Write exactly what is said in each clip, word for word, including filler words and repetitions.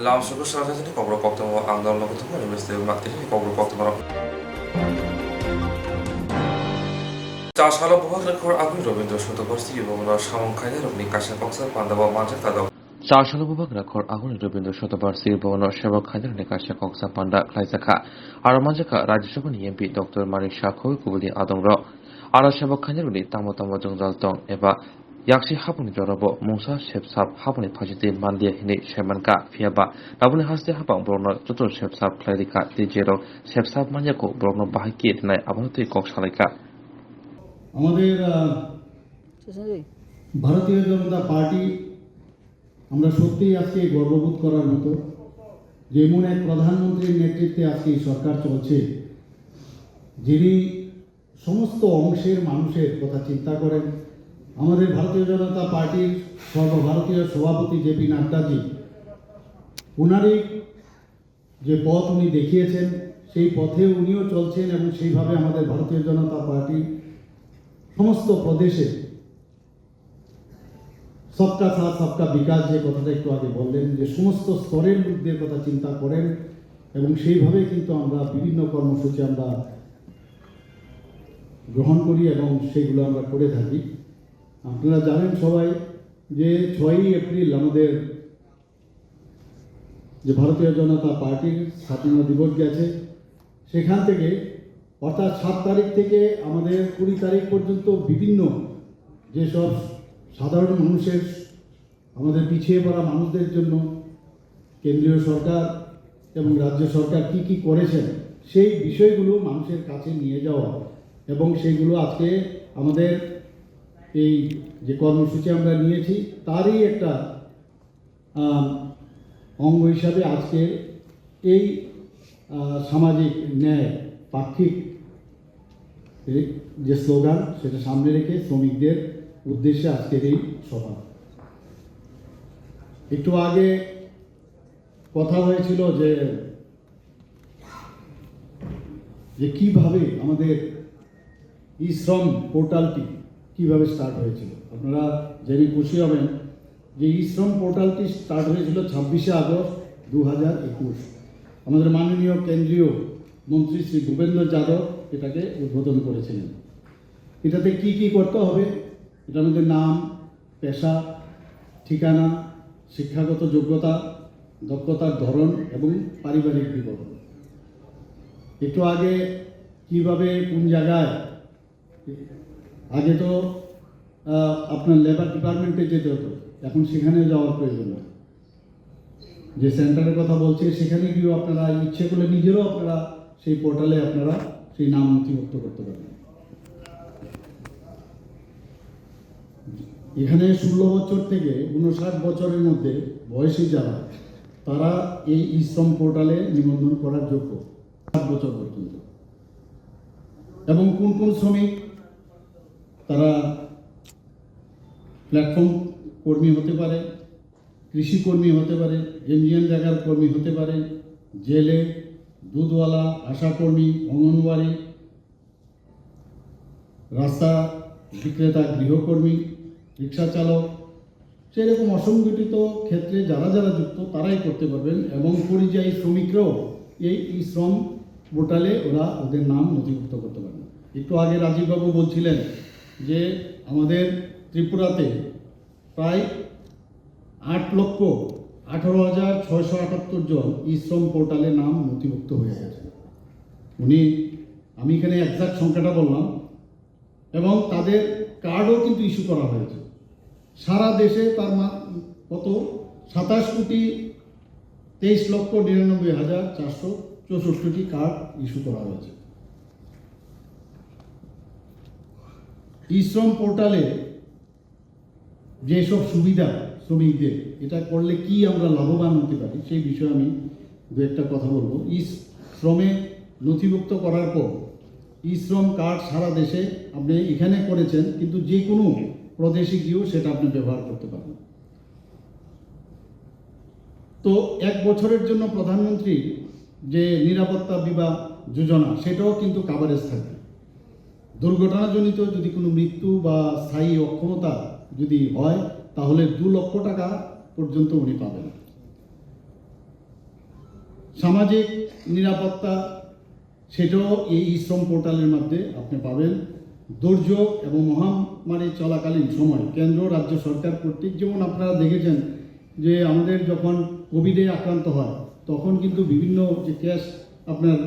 Lamsoko Sarathajani kokrok koktwma ang dol logo tongo, M S T Matri kokrok koktwma rok. Chasalo Bubak Rakhor Agul Robindra Sotobarsi Bhavanno samung khainai rokni kaisa koksa pandao manjak tadok. Chasalo Bubak Rakhor Agul Robindra Sotobarsi Bhavanno samung khainai rokni kaisa koksa panda khlaijakha. Aro manjakha Rajya Sabhani M P Doctor Manik Saha khobwi kubulni adongrok. Aro samung khainai rokni tamo tamo jwngjal tong eba Yaksi hapungni jorabo mungsa sepsap hapungni phaisiti manliya hinwi saimankha, phiyaba tabukni haste haphang borokno joto sepsap khlai rikha, tei jerok sepsap manya kho borokno bahai khe rinai abono twi kok salaikha. আমাদের, আহ, ভারতীয় জনতা পার্টি, আমরা সত্যিই আজকে গর্ববোধ করার মতো যে এমন এক প্রধানমন্ত্রীর নেতৃত্বে আজকে এই সরকার চলছে, যিনি সমস্ত অংশের মানুষের কথা চিন্তা করেন। আমাদের ভারতীয় জনতা পার্টির সর্বভারতীয় সভাপতি জে পি নাড্ডাজি, ওনারই যে পথ উনি দেখিয়েছেন, সেই পথে উনিও চলছেন এবং সেইভাবে আমাদের ভারতীয় জনতা পার্টি সমস্ত প্রদেশে সবকা সাথ সবকা বিকাশ যে কথাটা একটু আগে বললেন, যে সমস্ত স্তরের লোকদের কথা চিন্তা করেন এবং সেইভাবে কিন্তু আমরা বিভিন্ন কর্মসূচি আমরা গ্রহণ করি এবং সেগুলো আমরা করে থাকি। আপনারা জানেন সবাই যে ছয়ই এপ্রিল আমাদের যে ভারতীয় জনতা পার্টির স্থাপনা দিবস গেছে, সেখান থেকে অর্থাৎ সাত তারিখ থেকে আমাদের কুড়ি তারিখ পর্যন্ত বিভিন্ন যেসব সাধারণ মানুষের, আমাদের পিছিয়ে পড়া মানুষদের জন্য কেন্দ্রীয় সরকার এবং রাজ্য সরকার কি কি করেছেন, সেই বিষয়গুলো মানুষের কাছে নিয়ে যাওয়া এবং সেইগুলো আজকে আমাদের এই যে কর্মসূচি আমরা নিয়েছি, তারই একটা আহ, অঙ্গ হিসাবে আজকে এই, আহ, সামাজিক ন্যায় পাক্ষিক এই যে স্লোগান, সেটা সামনে রেখে শ্রমিকদের উদ্দেশ্যে আজকের এই সভা। একটু আগে কথা হয়েছিল যে যে কিভাবে আমাদের ই শ্রম পোর্টালটি কিভাবে স্টার্ট হয়েছিল। আপনারা জেনে খুশি হবেন যে ই শ্রম পোর্টালটি স্টার্ট হয়েছিল ছাব্বিশে আগস্ট দু হাজার একুশ। আমাদের মাননীয় কেন্দ্রীয় মন্ত্রী শ্রী ভূপেন্দ্র যাদব এটাকে উদ্বোধন করেছিলেন। এটাতে কি কি করতে হবে, এটার মধ্যে নাম, পেশা, ঠিকানা, শিক্ষাগত যোগ্যতা, দক্ষতার ধরন এবং পারিবারিক বিবরণ। একটু আগে কিভাবে কোন জায়গায়, আগে তো, আহ, আপনার লেবার ডিপার্টমেন্টে যেতে হতো, এখন সেখানে যাওয়ার প্রয়োজন নেই। যে সেন্টারের কথা বলছি, সেখানে গিয়েও আপনারা ইচ্ছে করলে নিজেরাও আপনারা সেই পোর্টালে আপনারা সেই নাম নথিভুক্ত করতে পারবেন। এখানে ষোলো বছর থেকে ঊনষাট বছরের মধ্যে বয়সী যারা, তারা এই ই শ্রম পোর্টালে নিবন্ধন করার যোগ্য, সাত বছর পর্যন্ত। এবং কোন কোন শ্রমিক, তারা প্ল্যাটফর্ম কর্মী হতে পারে, কৃষি কর্মী হতে পারে, এমজিএনরেগার কর্মী হতে পারে, জেলে, দুধওয়ালা, আশাকর্মী, অঙ্গনওয়াড়ি, রাস্তা বিক্রেতা, গৃহকর্মী, রিক্সা চালক, সেরকম অসংগঠিত ক্ষেত্রে যারা যারা যুক্ত, তারাই করতে পারবেন এবং পরিযায়ী শ্রমিকরাও এই ই শ্রম পোর্টালে ওরা ওদের নাম নথিভুক্ত করতে পারবেন। একটু আগে রাজীববাবু বলছিলেন যে আমাদের ত্রিপুরাতে প্রায় আট লক্ষ আঠারো হাজার ছয়শো আটাত্তর জন ই শ্রম পোর্টালে নাম নথিভুক্ত হয়ে গেছে। উনি, আমি এখানে এক্সাক্ট সংখ্যাটা বললাম, এবং তাদের কার্ডও কিন্তু ইস্যু করা হয়েছে। সারা দেশে তার মা-, কত? সাতাশ কোটি তেইশ লক্ষ নিরানব্বই হাজার চারশো চৌষট্টিটি কার্ড ইস্যু করা হয়েছে। ই শ্রম পোর্টালে যেসব সুবিধা শ্রমিকদের, এটা করলে কি আমরা লাভবান হতে পারি, সেই বিষয়ে আমি দু একটা কথা বলবো। ই শ্রমে নথিভুক্ত করার পর ই শ্রম কার্ড সারা দেশে আপনি এখানে করেছেন, কিন্তু যে কোনো প্রদেশে গিয়েও সেটা আপনি ব্যবহার করতে পারেন। তো এক বছরের জন্য প্রধানমন্ত্রী যে নিরাপত্তা বিমা যোজনা, সেটাও কিন্তু কাভারেজ থাকবে। দুর্ঘটনাজনিত যদি কোনো মৃত্যু বা স্থায়ী অক্ষমতা যদি হয়, তাহলে দু লক্ষ টাকা পর্যন্ত উনি পাবেন। সামাজিক নিরাপত্তা, সেটাও এই ই শ্রম পোর্টালের মধ্যে আপনি পাবেন। দুর্যোগ এবং মহামারী চলাকালীন সময় কেন্দ্র রাজ্য সরকার কর্তৃক, যেমন আপনারা দেখেছেন যে আমাদের যখন কোভিডে আক্রান্ত হয়, তখন কিন্তু বিভিন্ন যে ক্যাশ আপনার,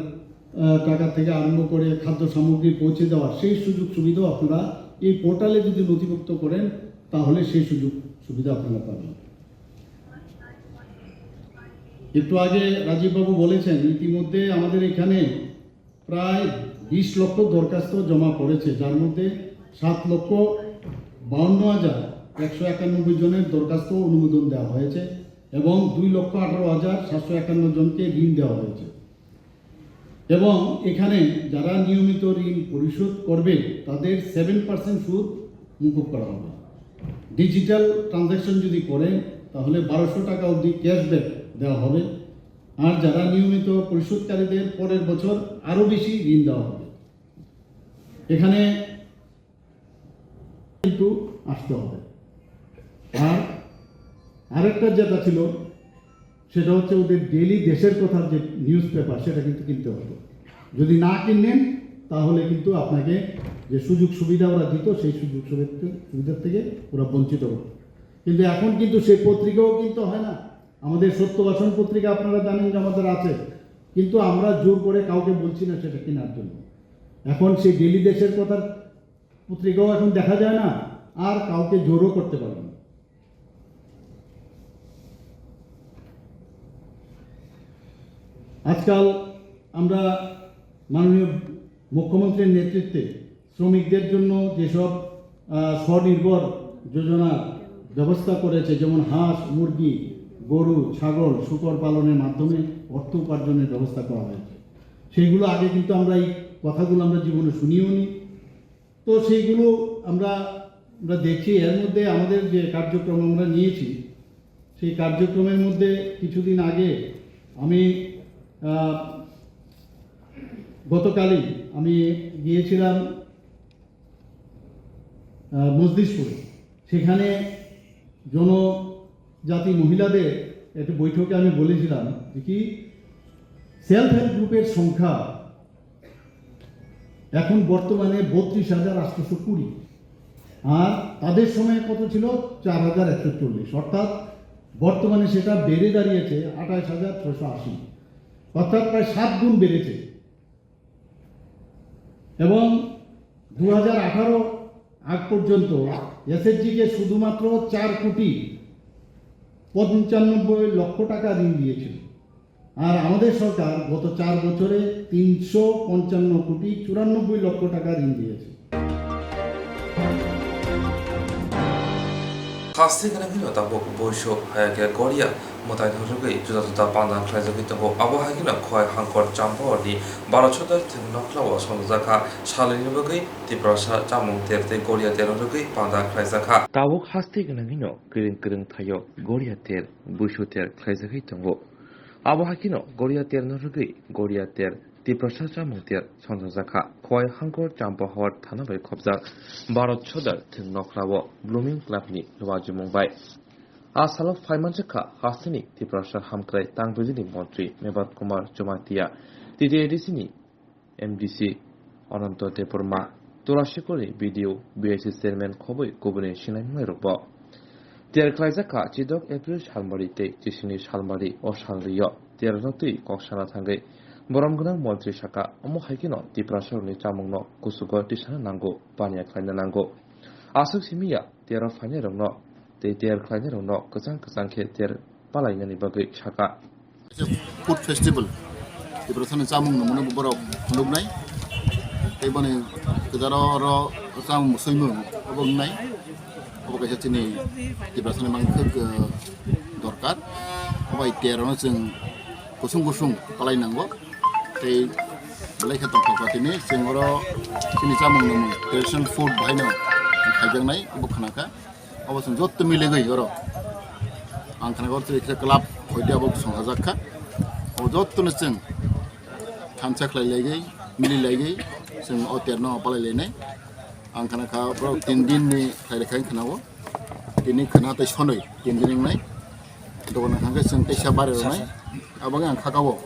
আহ, টাকা থেকে আরম্ভ করে খাদ্য সামগ্রী পৌঁছে দেওয়া, সেই সুযোগ সুবিধাও আপনারা এই পোর্টালে যদি নথিভুক্ত করেন, তাহলে সেই সুযোগ সুবিধা আপনারা পাবেন। একটু আগে রাজীববাবু বলেছেন, ইতিমধ্যে আমাদের এখানে প্রায় বিশ লক্ষ দরখাস্ত জমা পড়েছে, যার মধ্যে সাত লক্ষ বাউন্ন হাজার একশো একানব্বই জনের দরখাস্ত অনুমোদন দেওয়া হয়েছে এবং দুই লক্ষ আঠারো হাজার সাতশো একান্ন জনকে ঋণ দেওয়া হয়েছে। এবং এখানে যারা নিয়মিত ঋণ পরিশোধ করবে, তাদের সেভেন পার্সেন্ট সুদ মুকুব করা হবে। ডিজিটাল ট্রানজ্যাকশন যদি করেন, তাহলে বারোশো টাকা অবধি ক্যাশব্যাক দেওয়া হবে। আর যারা নিয়মিত পরিশোধকারীদের পরের বছর আরও বেশি ঋণ দেওয়া হবে। এখানে কিন্তু আসতে হবে। আর আরেকটা যেটা ছিল, সেটা হচ্ছে ওদের ডেইলি দেশের কথা যে নিউজ পেপার, সেটা কিন্তু কিনতে হতো। যদি না কিনেন, তাহলে কিন্তু আপনাকে যে সুযোগ সুবিধা ওরা দিত, সেই সুযোগ সুবিধা, সুবিধার থেকে ওরা বঞ্চিত হতো। কিন্তু এখন কিন্তু সেই পত্রিকাও কিনতে হয় না। আমাদের সত্যবাসন পত্রিকা আপনারা জানেন যে আমাদের আছে, কিন্তু আমরা জোর করে কাউকে বলছি না সেটা কেনার জন্য। এখন সেই ডেইলি দেশের কথার পত্রিকাও এখন দেখা যায় না, আর কাউকে জোরও করতে পারবে না। আজকাল আমরা মাননীয় মুখ্যমন্ত্রীর নেতৃত্বে শ্রমিকদের জন্য যেসব, আহ, স্বনির্ভর যোজনার ব্যবস্থা করেছে, যেমন হাঁস, মুরগি, গরু, ছাগল, শূকর পালনের মাধ্যমে অর্থ উপার্জনের ব্যবস্থা করা হয়েছে, সেইগুলো আগে কিন্তু আমরা এই কথাগুলো আমরা জীবনে শুনিও নি। তো সেইগুলো আমরা, আমরা দেখছি। এর মধ্যে আমাদের যে কার্যক্রম আমরা নিয়েছি, সেই কার্যক্রমের মধ্যে কিছুদিন আগে আমি, আহ, গতকালই আমি গিয়েছিলাম, আহ, মজলিশপুরে। সেখানে জনজাতি মহিলাদের একটা বৈঠকে আমি বলেছিলাম যে কি, সেলফ হেল্প গ্রুপের সংখ্যা এখন বর্তমানে বত্রিশ হাজার আটশোশো কুড়ি, আর তাদের সময় কত ছিল? চার হাজার একশো চল্লিশ। অর্থাৎ বর্তমানে সেটা বেড়ে দাঁড়িয়েছে আঠাশ হাজার ছয়শো আশি, অর্থাৎ প্রায় সাত গুণ বেড়েছে। এবং দু হাজার আঠারো আগ পর্যন্ত এসএইচজিকে শুধুমাত্র চার কোটি পঞ্চানব্বই লক্ষ টাকা ঋণ দিয়েছিল। আর আমাদের সরকার গত চার বছরে তিনশো পঞ্চান্ন কোটি চুরানব্বই লক্ষ টাকা ঋণ দিয়েছে। Hasti gwnangwino tabuk buisuk, haya khe Goria mwtaino rwgwi juda juda panda khlaijagwi tongo. Abo hai kheno Khowai Hangkor Champahorni Bharat Sodar thwng nokhlao songjakha salini bagwi Tiprasa chamung ter tei Goria terno rwgwi panda khlaijakha. Tabuk hasti gwnangwino kwrwng kwrwng thaio Goria ter, buisu ter khlaijagwi tongo. Abo hai kheno Goria terno rwgwi Goria ter Tiprasa chamung ter songjakha. Khowai Hangkor Champahor thana bai khopjak Bharat Sodar thwng nokhlao Blooming Club ni rwajimung bai. A salo phaimanjakha hasteni Tiprasa hamkrai tangbwdini montri Mebat Kumar Jamatia, T T A D C ni M D C Ananto Debbarma, Tulasikorni B D O, B I C chairman khobwi kubuni sinaimungnairokbo. Tiyar khlaijak kha chidok April salmari tei chisini salmari o salrio tiyarno twi kok sana thangwi borom gwnang montri saka, omo hai kheno Tiprasarokni chamungno kuchugo tisana nango, paniya khlaina nango. Aswk simi ya tiyaro phainairokno tei tiyar khlainairokno kwchang kwchang khe tiyar palainani bagwi saka. Food festival, Tiprasani chamung nungmano borok phunuknai. Tei boni kwcharo oro chamung swimung obo wngnai. Obo kaisa chini Tiprasani mangkhuk, eh, dorkar. Obo bai terano chwng kusung kusung palai nango. Tei belai khe tongthok kha tini chwng oro chini chamung nungmung traditional food bahaino khaijaknai obo khnakha. Obo chwng jotto miligwi oro. Ang khna gor twi khe club hoite abo songajak kha. O jotto no chwng thansa khlai laigwi, mili laigwi chwng o terno palai lainai. Ang khna kha borok tin din ni khlai lekha khna o. Tini khna tei sonoi tin din wngnai. Dogon khna khe chwng teisa bare rwnai. Abo ang kha kabo.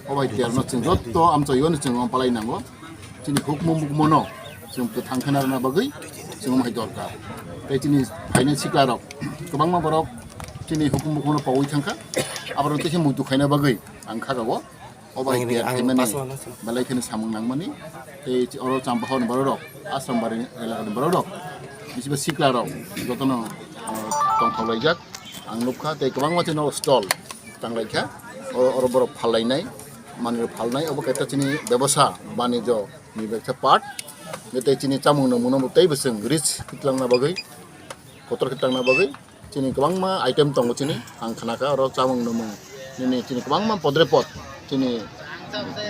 O bai terno chwng jotto amchaio no chwng palai nango. Chini hukmu mukmu no chwng kwthang khwna rwna bagwi chwng omo hai dorkar. Tei chini phainai sikla rok kwbangma borok chini hukmu mukmu no pawi thangkha. Aborok tei khe muitu khaina bagwi ang kha rw o. O bai Ang, ter ang khaimani pass wala se. Belai kheno samung nangmani. Tei oro Champahor ni borok rok, Asrambari elaka ni borok rok, bisiba sikla rok jotono, ah, tongthok laijak. Ang nukha tei kwbangma chini stall tanglaikha. Oro, oro borok phallainai, manwi phalnai, obo kaisa chini bebosa, banijo ni kaisa part. Tei chini chamung nungmung no tei bwswng rich khe twlangna bagwi, kotor khe twlangna bagwi chini kwbangma item tongo chini. Ang khnakha oro chamung nungmung nini chini kwbangma podre pod chini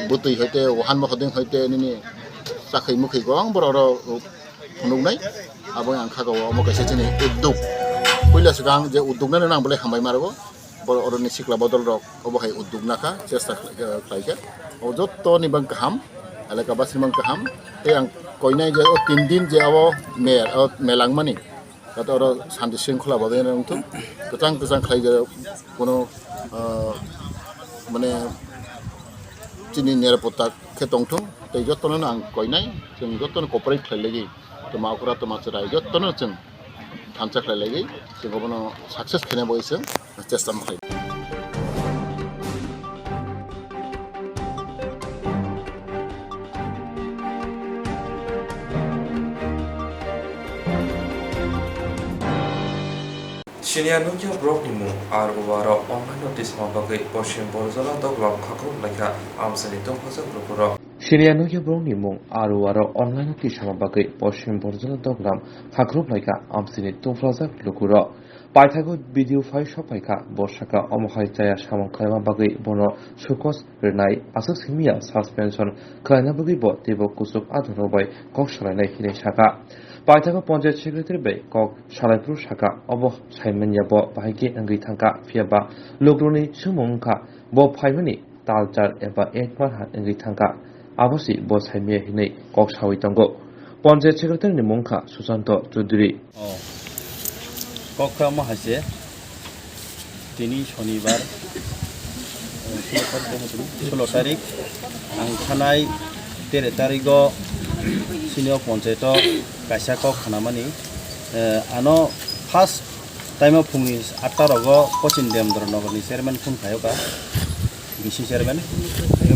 bwtwi hoite, wahan mohoding hoite, nini chakhwi mukhwi kwbang borok oro phunuknai. Abo ang kha o omo kaisa chini uddog. Puila swkang je uddog nani ang belai hambai ma rwo. Borok oroni sikla bodol rok obo hai uddog nakha, chesta khlai-, khlaikha. O jotto ni bang kaham, elaka basi ni bang kaham. Tei ang koinai je o tin din je abo mer, o melangmani. Kata oro santi sringkhola bagwi wngthung. Kwchang kwchang khlai je kono, ah, mane chini nirapotta khe tongthung. Tei jottono ang koinai, chwng jottono cooperate khlai lagi. Toma okra, toma chwrai, jottono chwng thansa khlai lagi, chwng obono success khaina bagwi chwng chesta ma khlai. Siniya nukya borokni mung R O R o online notice ma bagwi Poschim Borjala Doglam khakrup laikha amchaini tungphajak lukurok. Siniya nukya borokni mung R O R o online notice ma bagwi Poschim Borjala Doglam khakrup laikha amchaini tungphajak lukurok. Paithago video file sokphaikha, bo sakha omo hai chaya samung khlaima bagwi bono sukos rwnai, aswk simiya suspension khlaina bagwi bo teibo kuchuk adongrok bai kok salainai hinwi sakha. Paithago Panchayat Secretary bai kok salaiphuru sakha, obo saimanya bo bahai khe wngwi thangkha, phiya ba lukurokni swngmung wngkha bo phaimani talchar eba ek manha wngwi thangkha, abo se bo saimaya hinwi kok sawi tongo. Panchayat Secretary ni mung kha Susanto Chaudhary. Oh. Kok kha omo hai se, tini Shonibar, sulo tarik, ang thanai tere tarigo sini o panchayat o kaisa kok khanamani, eh, ano first time o phungni atta rogo Pochin Demdor Nogor ni chairman phone khayo ka. B C chairman,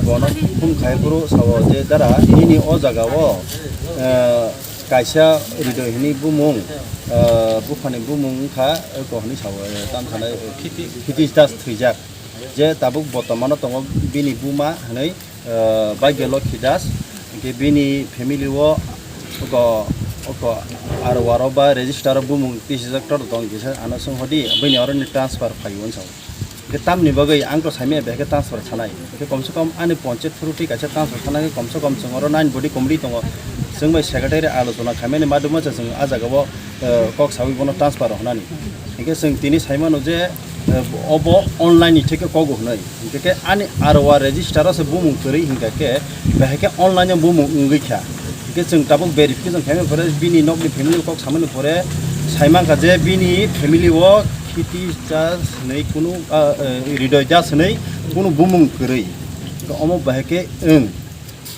bono phone khai phuru sao je dara nini o jaga o, eh, kaisa Rido hini bumung, eh, buphani bumung wngkha, eh, ko hini sao, eh, tam sanai, eh, Khiti Das thwijak. Je tabuk botomano tongo bini buma hwnwi, eh, Bhagya Lokhi Das, hwnkhe bini family o oko, oko R O R o ba register o bumung tisijak tor tong kisa ano swnghodi, bini oroni transfer phaiwi uansao. Hwnkhe tamni bagwi ang to saimaya, behai khe transfer sanai. Hwnkhe komse kom ani panchayat phuru twi kaisa transfer sanai, komse kom chwng oro nine body committee tongo. Chwng bai secretary alochona khaimani madhumo se chwng ah jagao, eh, kok sawi bono transfer rw hwnani. Hwnkhe chwng tini saimano je, eh, obo online ni theke kogo hwnwi. Hwnkhe ani R O R register o se bumung kwrwi hwnkha khe, behai khe online o bumung wngwi kha. Hwnkhe chwng tabuk verification khaimani pore bini nokni family kok samani pore saimangkha je bini family o Khiti Das hwnwi kunu, ah, eh, Ridoy Das hwnwi kunu bumung kwrwi. Omo bahai khe wng.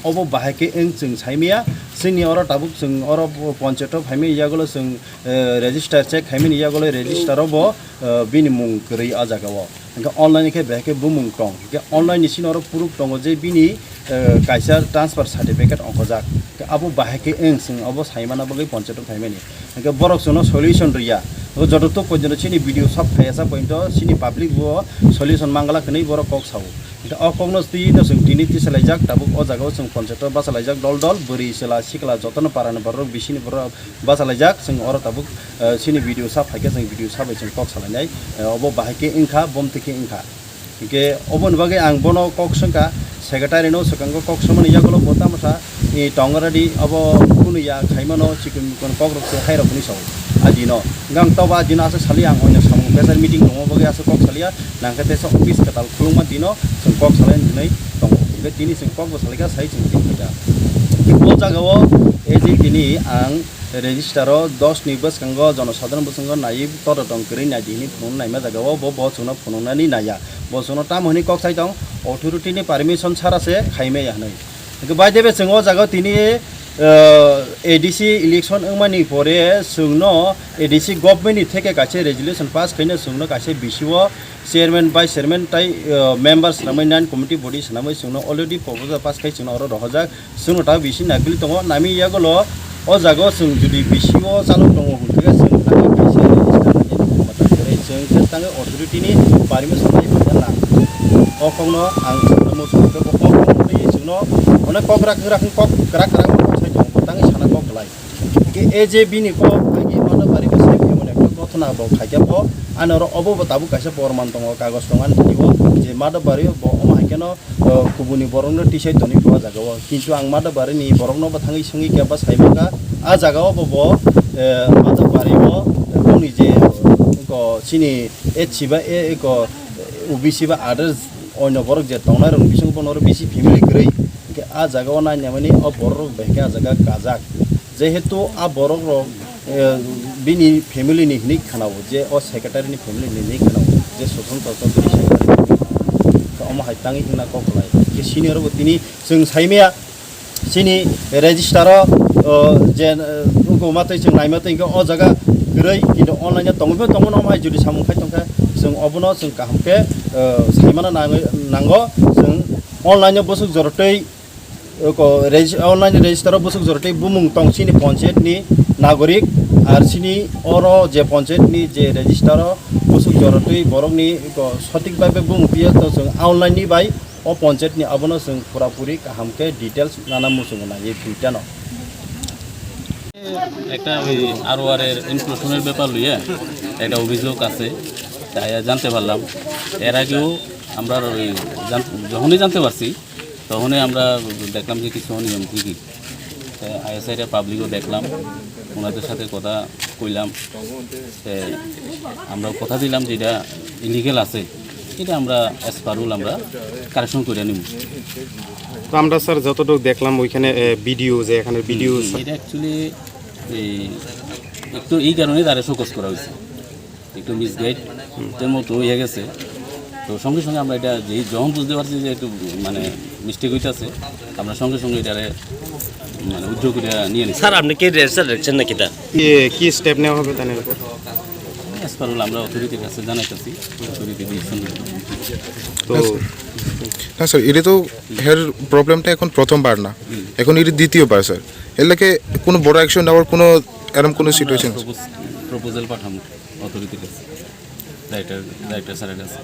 Obo bahai khe wng chwng saimaya. Chwngni oro tabuk chwng oro panchayat o phaimani yagulo chwng, eh, register check khaimani yagulo register o bo, eh, bini mung kwrwi o jaga o. Hwnkhe online khe bahai khe bumung tong. Hwnkhe online ni sini oro proof tongo je bini, eh, kaisa transfer certificate ongkhojak. Hwnkhe abo bahai khe wng chwng obo saimana bagwi panchayat o phaimani. Hwnkhe borok chwngno solution rwya. Hwnkhe joto tok porjonto chini video sab phaiya sa porjonto chini public bo solution mangala hwnwi borok kok sao. Hwnkhe o kokno twi no chwng tini tisalaijak, tabuk o jaga o chwng panchayat o bachalaijak dol dol, bwrwi chwla sikla jotono para ni borok bisini borok bachalaijak, chwng oro tabuk, eh, chini video sab phaikhe chwng video sab bai chwng kok salainai, eh, obo bahai khe wngkha, bom twi khe wngkha. Hwnkhe oboni bagwi ang bono kok swngkha, secretary no swkango kok swmani yagulo bo tamo sa, eh, tong already obo kunu ya khaimano chikon mikon kok rok se hai rok hinwi sao. A dino, hwnkhe ang toba a dino aswk sali ang oino samung pressure meeting tongma bagwi aswk kok salia, nangkhe teisa office kwtal khulungma dino chwng kok salai hinwi tongo. Hwnkhe tini chwng kok bo salaikha sai chwng tini khaida. O jaga o, eh, je tini ang register o dos ni bwskango jonosadharon bwskango naiwi todotong kwrwi naidi hinwi phunukna naima jaga o bo, bo chwngno phunuknani naiya. Bo chwngno tamo hinwi kok sai tong, Authority ni permission chara se khaimaya hinwi. Hwnkhe bai de be chwng o jaga o tini, uh, A D C election wngmani pore chwngno A D C government ni theke kaisa resolution pass khaina chwngno kaisa B C O chairman, vice chairman tai, uh, member swnamwi nine committee body swnamwi chwngno already proposal pass khai chwngno oro rohorjak. Chwngno ta bisi nagili tongo, nami yagulo o jaga o chwng jodi B C O chalok tongo hwnkhe chwng thangwi kaisa register nangya tongma ta kwrwi. Chwng khe thangwi authority ni permission bai manya nang. O kokno ang chwngno muchung khe bo kok twi chwngno onek kok rak rak kok kwrak kwrak kok sai tongo, tangwi sana kok kwlai. Hwnkhe A J B ni kok agi mano bari bo sai emon ekta gothona bo khaikha bo ani oro obo bo tabuk kaisa porman tongo, kagoj tongo ani thani o je Madhobari bo omo hai kheno o, kubuni borokno tisai tonwi kha o jaga o. Kintu ang Madhobari ni borokno bo thangwi swngwi khe ba sai mankha. A jaga o bo bo, eh, Madhobari o, eh, bongni je, eh, ko chini H C ba, eh, ko, eh, O B C ba others onyo borok je tongnai rokni bisingo bono oro bisi family kwrwi. Hwnkhe a jaga o nainamani o borok rok bai khe a jaga kajak. Jehetu a borok rok, eh, bini family ni hinwi khwnao, je o secretary ni family ni hinwi khwnao, je Sosonto Chaudhary secretary. Khe omo hai tangwi wngna kok kwlai. Khe senior bo tini chwng saimaya, chini register o, o, je, eh, wngkoma twi chwng naima twi hwnkhe o jaga kwrwi, kintu online o tongwi phano tongmano omo hai jodi samung khai tongkha, chwng obono chwng kaham khe, eh, saimano nangwi, nango, chwng online o bwswk jorotwi Oko regi-, online register o bwswk jorotwi bumung tong chini panchayat ni nagorik, ar chini oro je panchayat ni je register o bwswk jorotwi borok ni eko sothik bai bai bumung piya to chwng online ni bai o panchayat ni abono chwng pura puri kaham khe details nana muchungo naiwi phi tano. একটা ওই আরওআর এর ইনক্লুশনের ব্যাপার লইয়া একটা অভিযোগ আছে, তাই জানতে পারলাম। এর আগেও আমরা ওই জান-, যখনই জানতে পারছি, তখনই আমরা দেখলাম যে কিছু অনিয়ম ঠিকই। তো আইএসআই রে পাবলিকও দেখলাম, ওনাদের সাথে কথা কইলাম। তো আমরা কথা দিলাম যে এটা ইলিগেল আছে, এটা আমরা অ্যাজ পার রুল আমরা কারেকশন করে নিব। তো আমরা স্যার যতটুকু দেখলাম ওইখানে, এ, ভিডিও, যে এখানে ভিডিও হুম, স্যার এটা অ্যাকচুয়ালি এই একটু এই কারণে তারা শোকজ করা হয়েছে। একটু মিসগাইড এর মতো হয়ে গেছে। তো সঙ্গে সঙ্গে আমরা এটা যেই যখন বুঝতে পারছি যে একটু মানে মিস্টেক হইতাছে, আমরা সঙ্গে সঙ্গে এটারে মানে উইথড্র করে নিয়ে নিচ্ছি। স্যার, আপনি কি রেজিস্টার রাখছেন নাকি তা? কি, কি স্টেপ নেওয়া হবে তাদের উপর? অ্যাজ পার রুল আমরা অথরিটির কাছে জানাইতেছি, অথরিটি ডিসিশন নেবে। তো না স্যার, এটা তো হের প্রবলেমটা এখন প্রথমবার না, এখন এটা দ্বিতীয়বার স্যার। এর লাগে কোনো বড় অ্যাকশন নেওয়ার কোনো এরম কোনো সিচুয়েশন আছে? প্রপোজ-, প্রপোজাল পাঠাবো অথরিটির কাছে, ডাইরেক্টর, ডাইরেক্টর স্যারের কাছে।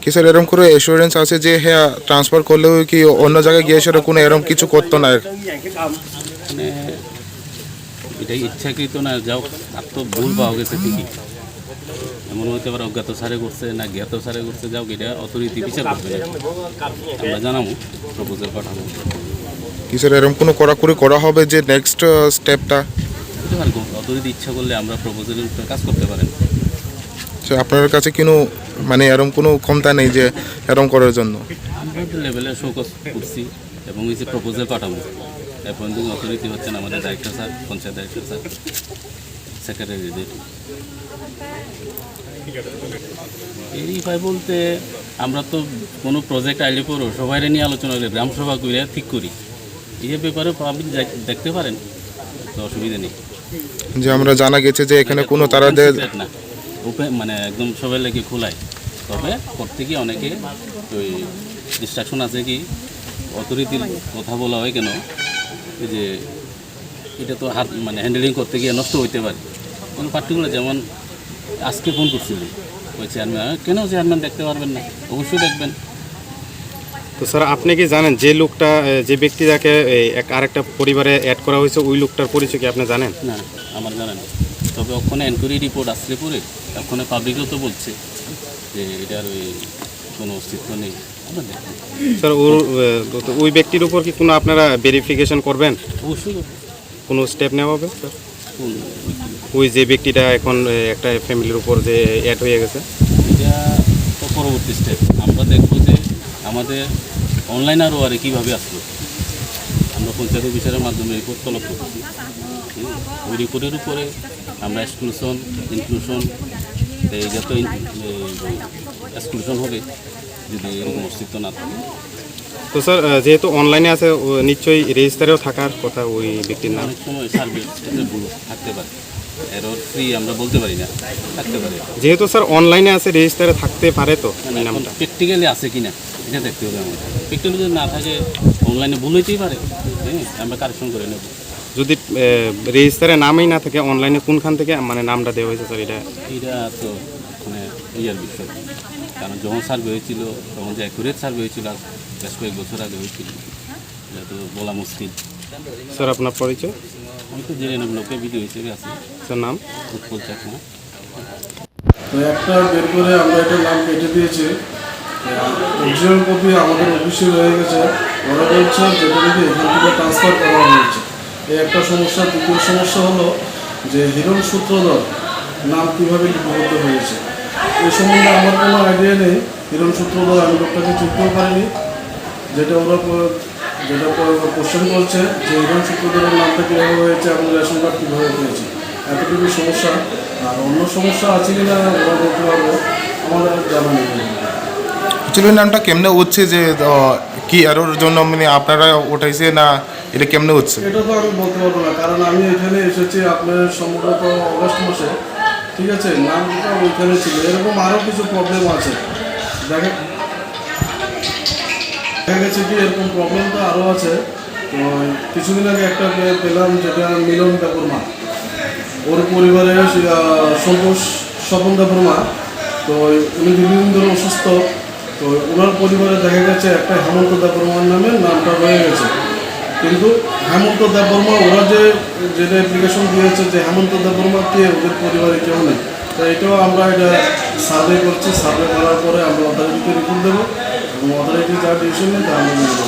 কি স্যার, এরম করে অ্যাসুরেন্স আছে যে হ্যাঁ ট্রান্সফার করলেও কি অন্য জায়গায় গিয়ে সেটা কোনো এরম কিছু করতো না? মানে, এটা ইচ্ছাকৃত না, যাও, তার তো ভুল পাওয়া গেছে ঠিকই। এমন হইতে পারে অজ্ঞাত স্যারে করছে না জ্ঞাত স্যারে করছে, যাও, এটা অথরিটি বিচার করবে। আমরা জানাবো, প্রপোজাল পাঠাবো। কি স্যার, এরম কোনো কড়াকড়ি করা হবে যে নেক্সট, আহ, স্টেপটা? হতে পারে, গো-, অথরিটি ইচ্ছা করলে আমরা প্রপোজালের উপরে কাজ করতে পারেন। স্যার, আপনার কাছে কোনো, মানে, এরম কোনো ক্ষমতা নেই যে এরম করার জন্য? আমরা তো লেভেলে শোকজ করছি এবং এই যে প্রপোজাল পাঠাবো, অ্যাপয়েন্টিং অথরিটি হচ্ছেন আমাদের director sir, panchayat director sir, secretary ready. এই উপায় বলতে আমরা তো কোনো প্রজেক্ট আইলে পরও সবাই নিয়ে আলোচনা করে গ্রাম সভা করে ঠিক করি। এই ব্যাপারে পাবলিক দেখ-, দেখতে পারেন, তো অসুবিধা নেই। যে আমরা জানা গেছে যে এখানে এটা কোনো তো তারা ওপেন দে- সিক্রেট না, ওপেন মানে একদম সবাই লাগে খোলাই। তবে করতে গিয়ে অনেকে ওই ডিস্ট্রাকশন আছে কি, অথরিটির কথা বলা হয় কেন, এই যে এটা তো হাত মানে হ্যান্ডেলিং করতে গিয়ে নষ্ট হইতে পারে। কোনো পার্টিকুলার যেমন আজকে ফোন করছিল ওই চেয়ারম্যান, "কেন চেয়ারম্যান দেখতে পারবেন না?" অবশ্যই দেখবেন। তো স্যার, আপনি কি জানেন যে লোকটা, এ, যে ব্যক্তিটাকে এই এক আরেকটা পরিবারে অ্যাড করা হয়েছে, ওই লোকটার পরিচয় কি আপনি জানেন? না, আমার জানা নেই। তবে ওখানে এনকোয়ারি রিপোর্ট আসলে পরে ওখানে পাবলিকও তো বলছে যে এটার ওই কোনো অস্তিত্ব নেই। আমরা দেখব। স্যার, ওর, এ, তো, তো ওই ব্যক্তির উপর কি কোনো আপনারা ভেরিফিকেশন করবেন? অবশ্যই করব। কোনো স্টেপ নেওয়া হবে, স্যার? কোন ব্যক্তি? ওই যে ব্যক্তিটা এখন, এ, একটা ফ্যামিলির উপর যে অ্যাড হয়ে গেছে। এটা তো পরবর্তী স্টেপ। আমরা দেখব যে আমাদের অনলাইন আরওআরে কীভাবে আসলো। আমরা পঞ্চায়েত অফিসারের মাধ্যমে রিপোর্ট তলব করছি। হুম, ওই রিপোর্টের উপরে আমরা এক্সক্লুশন, ইনক্লুশন, এই যত ইন-, এই এক্সক্লুশন হবে, যদি এরকম অস্তিত্ব না থাকে। তো স্যার, আহ, যেহেতু অনলাইনে আছে, ও নিশ্চয়ই রেজিস্টারেও থাকার কথা ওই ব্যক্তির নাম। অনেক সময় সার্ভে এতে ভুল থাকতে পারে, এরর ফ্রি আমরা বলতে পারি না, থাকতে পারে। যেহেতু স্যার অনলাইনে আছে, রেজিস্টারে থাকতে পারে তো মানে ওই এখন নামটা। প্র্যাকটিক্যালি আছে কিনা এটা দেখতে হবে আমাদের। প্র্যাকটিক্যালি যদি না থাকে, অনলাইনে ভুল হইতেই পারে। হ্যাঁ, আমরা কারেকশন করে নেব। যদি আহ, রেজিস্টারে নামই না থাকে, অনলাইনে কোনখান থেকে মানে নামটা দেওয়া হয়েছে স্যার? এটা এটা তো মানে ইয়ার বিষয়, কারণ যখন সার্ভে হয়েছিল, তখন যে অ্যাকুরেট সার্ভে হয়েছিল, আজ বেশ কয়েক বছর আগে হয়েছিল, এটা তো বলা মুশকিল। স্যার, আপনার পরিচয়? আমি তো জেএনএম ব্লকে বিডিও হিসেবে আছি। স্যার, নাম? উৎপল চাকমা। তো একটা বের করে আমরা এটা নাম কেটে দিয়েছি। অরিজিনাল কপি আমাদের অফিসে রয়ে গেছে, ওরা বলছে যেটা নাকি এখান থেকে ট্রান্সফার করা হয়েছে। এই একটা সমস্যা। দ্বিতীয় সমস্যা হলো যে হিরণ সূত্রধর নাম কীভাবে লিপিবদ্ধ হয়েছে, এই সম্বন্ধে আমার কোনো আইডিয়া নেই। হিরণ সূত্রধর আমি লোকটাকে চিনতেও পারিনি, যেটা ওরা প-, যেটা কোশ্চেন করছে যে হিরণ সূত্রধরের নামটা কীভাবে হয়েছে এবং রেশন কার্ড কীভাবে পেয়েছে, এতটুকু সমস্যা। আর অন্য সমস্যা আছে কিনা ওরা বলতে পারবে, আমার জানা নেই। অ্যাকচুয়ালি নামটা কেমনে উঠছে যে, আহ, কি এরর জন্য মানে আপনারা উঠাইছে না এটা কেমনে হচ্ছে? এটা তো আমি বলতে পারবো না, কারণ আমি এখানে এসেছি আপনার সম্ভবত অগাস্ট মাসে, ঠিক আছে? নামটা ওইখানে ছিল, এরকম আরও কিছু প্রবলেম আছে। দেখা দেখা গেছে কি এরকম প্রবলেম তো আরও আছে। তো কিছুদিন আগে একটা পে- পেলাম, যেটা মিলন দেববর্মা, ওর পরিবারে, আহ, সন্তোষ স্বপন দেববর্মা, তো উনি দীর্ঘদিন ধরে অসুস্থ। তো ওনার পরিবারে দেখা গেছে একটা হেমন্ত দেববর্মার নামে নামটা রয়ে গেছে, কিন্তু হেমন্ত দেববর্মা ওরা যে যেটা অ্যাপ্লিকেশন দিয়েছে যে হেমন্ত দেববর্মা কে, ওদের পরিবারে কেউ নেই। তো এটাও আমরা এটা সার্ভে করছি, সার্ভে করার পরে আমরা অথরিটিকে রিপোর্ট দেবো এবং অথরিটি যা ডিসিশন নেয় তা আমরা মেনে নেবো।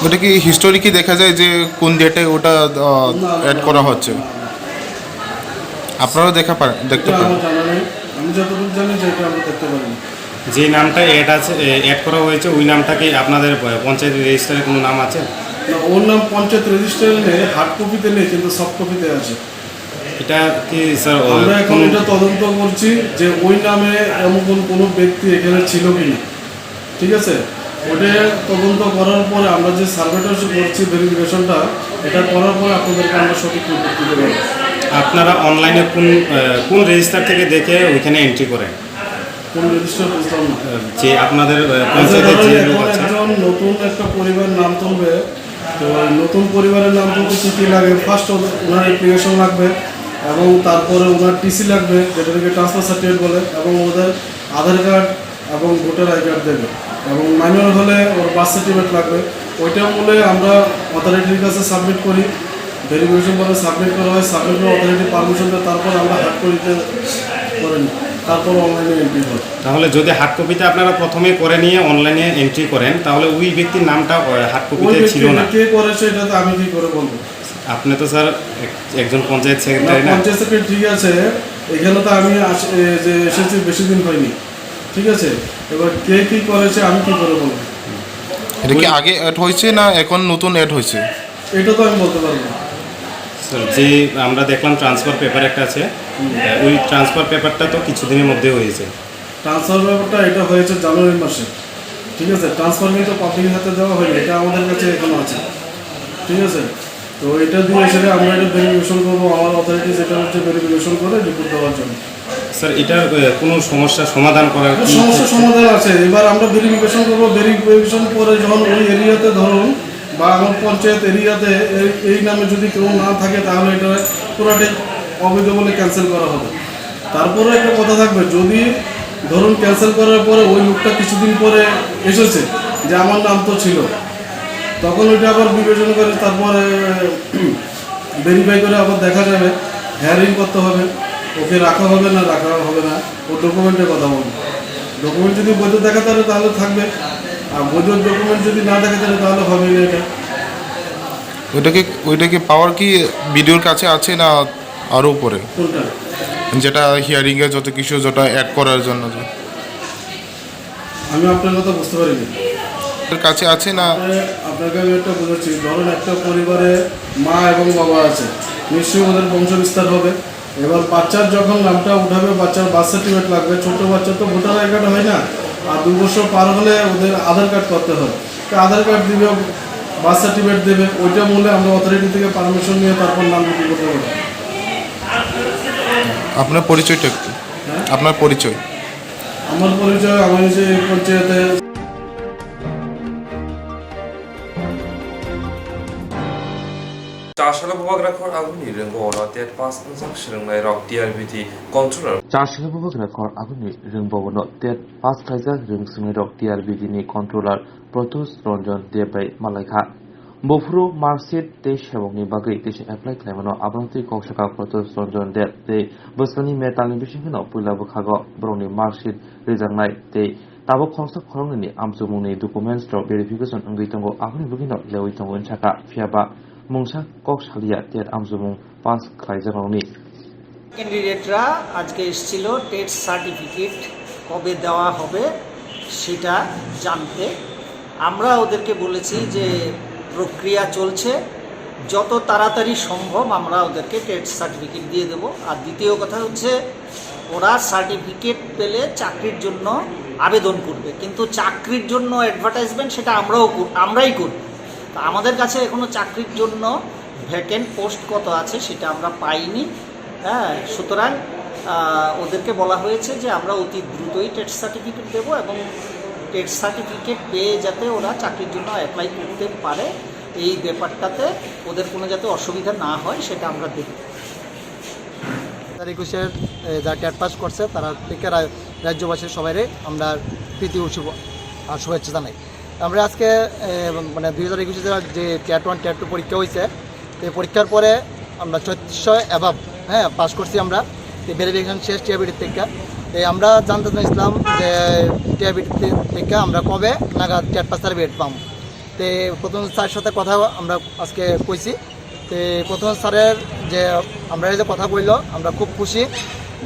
ওটা কি হিস্টোরি কি দেখা যায় যে কোন ডেটে ওটা না, না, অ্যাড না, করা না, হচ্ছে? না, না। আপনারাও দেখা পারেন, দেখতে এটা পারেন। আমার জানা নেই, আমি যতটুকু জানি যে এটা আমরা দেখতে পারিনি। যে নামটা অ্যাড আছে, এ, অ্যাড করা হয়েছে, ওই নামটা কি আপনাদের প-, পঞ্চায়েত রেজিস্টারে কোনো নাম আছে? না, ওর নাম পঞ্চায়েত রেজিস্টারে নেই, হার্ড কপিতে নেই, কিন্তু সফট কপিতে আছে। এটা কি স্যার, ও, আমরা এখন কোন এটা তদন্ত করছি যে ওই নামে এমন কোন কোনো ব্যক্তি এখানে ছিল কিনা, ঠিক আছে? ওটা তদন্ত করার পরে আমরা যে সার্ভেটা করছি, ভেরিফিকেশনটা, এটা করার পরে আপনাদেরকে আমরা সঠিক রিপোর্ট দিতে পারবো। আপনারা অনলাইনে কোন, আহ, কোন রেজিস্টার থেকে দেখে ওইখানে এন্ট্রি করেন? কোন রেজিস্টার বুঝলাম না। আহ, যে আপনাদের, আহ, আচ্ছা, পঞ্চায়েতের ধরেন যে লোক এখন আছে। একজন নতুন একটা পরিবার নাম তুলবে, তো ওই নতুন পরিবারের নাম তুলতে কী কী লাগে? ফার্স্ট ওনার অ্যাপ্লিকেশন লাগবে এবং তারপরে ওনার টিসি লাগবে, যেটাকে ট্রান্সফার সার্টিফিকেট বলে, এবং ওদের আধার কার্ড এবং ভোটার আই কার্ড দেবে, এবং মাইনর হলে ওর বার্থ সার্টিফিকেট লাগবে। ওইটা মূলে আমরা অথরিটির কাছে সাবমিট করি, ভেরিফিকেশন পরে সাবমিট করা হয়, সাবমিট করে অথরিটি পারমিশন দেয়, তারপর আমরা হার্ড কপিতে করে নিই, তারপর অনলাইনে এন্ট্রি হয়। তাহলে যদি হার্ড কপিতে আপনারা প্রথমে করে নিয়ে অনলাইনে এন্ট্রি করেন, তাহলে ওই ব্যক্তির নামটা, আহ, হার্ড ওই কপিতে ছিল ব্যক্তি না। কে করেছে এটা তো আমি কি করে বলবো? আপনি তো স্যার এক-, একজন পঞ্চায়েত না, সেক্রেটারি না? পঞ্চায়েত সেক্রেটারি ঠিক আছে, এখানে তো আমি আস-, এ, যে এসেছি বেশি দিন হয়নি, ঠিক আছে? এবার কে কি করেছে আমি কি করে বলবো? এটা কি ওই আগে অ্যাড হয়েছে না এখন নতুন অ্যাড হয়েছে? এটা তো আমি বলতে পারবো না। স্যার, যে আমরা দেখলাম ট্রান্সফার পেপার একটা আছে, হুম। ওই ট্রান্সফার পেপারটা তো কিছুদিনের মধ্যে হয়েছে। ট্রান্সফার পেপারটা এটা হয়েছে জানুয়ারি মাসে, ঠিক আছে? ট্রান্সফার কিন্তু পাবলিকের হাতে দেওয়া হয়নি, এটা আমাদের কাছে এখনো আছে, ঠিক আছে? তো এটা দিয়ে এসে আমরা এটা ভেরিফিকেশন করবো, আমার অথরিটি যেটা হচ্ছে ভেরিফিকেশন করে রিপোর্ট দেওয়ার জন্য। স্যার, এটার, এ, কোনো সমস্যা সমাধান করার এটা কি সমস্যা সমাধান আছে। এবার আমরা ভেরিফিকেশন করবো, ভেরিফিকেশন করে যখন ওই এরিয়াতে ধরুন বা আমার পঞ্চায়েত এরিয়াতে এই, এই নামে যদি কেউ না থাকে, তাহলে এটা পুরাটাই অবৈধ বলে ক্যান্সেল করা হবে। তারপরে একটা কথা থাকবে, যদি ধরুন ক্যান্সেল করার পরে ওই লোকটা কিছুদিন পরে এসেছে যে আমার নাম তো ছিল, তখন ওইটা আবার বিবেচনা করে তারপরে ভেরিফাই করে আবার দেখা যাবে, হিয়ারিং করতে হবে, ওকে রাখা হবে না রাখা হবে না, ও ডকুমেন্টের কথা বলবো। ডকুমেন্ট যদি বৈধ দেখা থাকে তাহলে থাকবে, আর বৈধ ডকুমেন্ট যদি না দেখা থাকে তাহলে হবে না এটা। ওইটা কি, ওইটা কি পাওয়ার কি বিডিওর কাছে আছে না আরও উপরে? কোনটা? যেটা হিয়ারিংয়ে যত কিছু যেটা অ্যাড করার জন্য যে আমি আপনার কথা বুঝতে পারিনি। এর কাছে আছে না? আপনি, আপনাকে আমি একটা বুঝাচ্ছি, ধরুন একটা পরিবারে মা এবং বাবা আছে, নিশ্চয়ই ওদের বংশ বিস্তার হবে। এবার বাচ্চার যখন নামটা উঠাবে, বাচ্চার বার্থ সার্টিফিকেট লাগবে, ছোট বাচ্চার তো ভোটার আই কার্ড হয় না, আর দুই বছর পার হলে ওদের আধার কার্ড করতে হয়। তো আধার কার্ড দিবে, বার্থ সার্টিফিকেট দেবে, ওইটা মূলে আমরা অথরিটি থেকে পারমিশন নিয়ে তারপর নাম বুকিং করতে পারবো। আপনার পরিচয়টা একটু। হ্যাঁ? আপনার পরিচয়। আমার পরিচয়, আমি হচ্ছে এই পঞ্চায়েতে। Chasala bubagra khor aboni ringbo ono tet pass wngjak swrwngnairok T R B T controller. Chasala bubagra khor aboni ringbo ono tet pass khaijak swrwngnairok T R B T ni controller Pratyush Ranjan Deb bai malaikha. Buphuru marksheet tei sebokni bagwi teisa apply khlaimano, abono twi kok sakha Pratyush Ranjan Deb tei bwskangni medalni bisingo puila bwkhago borokni marksheet rijaknai tei tabuk khoroksa khoroknwini amchukmungni documents rok verification wngwi tongo, aboni bagwino lewi tongo wngwi sakha, phiyaba mungsa kok saliya tet amchukmung pass khlaijakrokni. ক্যান্ডিডেটরা আজকে এসেছিল TET certificate কবে দেওয়া হবে সেটা জানতে। আমরা ওদেরকে বলেছি যে প্রক্রিয়া চলছে, যত তাড়াতাড়ি সম্ভব আমরা ওদেরকে টেট সার্টিফিকেট দিয়ে দেবো। আর দ্বিতীয় কথা হচ্ছে, ওরা সার্টিফিকেট পেলে চাকরির জন্য আবেদন করবে, কিন্তু চাকরির জন্য অ্যাডভার্টাইজমেন্ট সেটা আমরাও কর- আমরাই করব। তা আমাদের কাছে এখনো চাকরির জন্য ভ্যাকেন্ট পোস্ট কত আছে সেটা আমরা পাইনি। হ্যাঁ, সুতরাং আহ, ওদেরকে বলা হয়েছে যে আমরা অতি দ্রুতই টেট সার্টিফিকেট দেবো এবং টেট সার্টিফিকেট পেয়ে যাতে ওরা চাকরির জন্য অ্যাপ্লাই করতে পারে, এই ব্যাপারটাতে ওদের কোনো যাতে অসুবিধা না হয় সেটা আমরা দেখব। তার একুশের, এ, যারা টেট পাস করছে তারা থেকে রা-, রাজ্যবাসীর সবাইরে আমরা প্রীতি ও শুভ-, আর শুভেচ্ছা জানাই। আমরা আজকে, এ, মানে দুই হাজার একুশে যারা যে টেট ওয়ান, টেট টু পরীক্ষা হয়েছে, এই পরীক্ষার পরে আমরা ছত্রিশশো অ্যাভাব, হ্যাঁ, পাস করছি আমরা। এই ভেরিফিকেশন শেষ টিআইবিটির থেকে। এই আমরা জানতে চাইছিলাম যে টিআইবিটি থেকে আমরা কবে নাগাদ টেট পাস সার্টিফিকেট পাবো। তো প্রথম স্যারের সাথে কথা আমরা আজকে কইছি। তো প্রথম স্যারের যে আমরা এই যে কথা কইলো, আমরা খুব খুশি।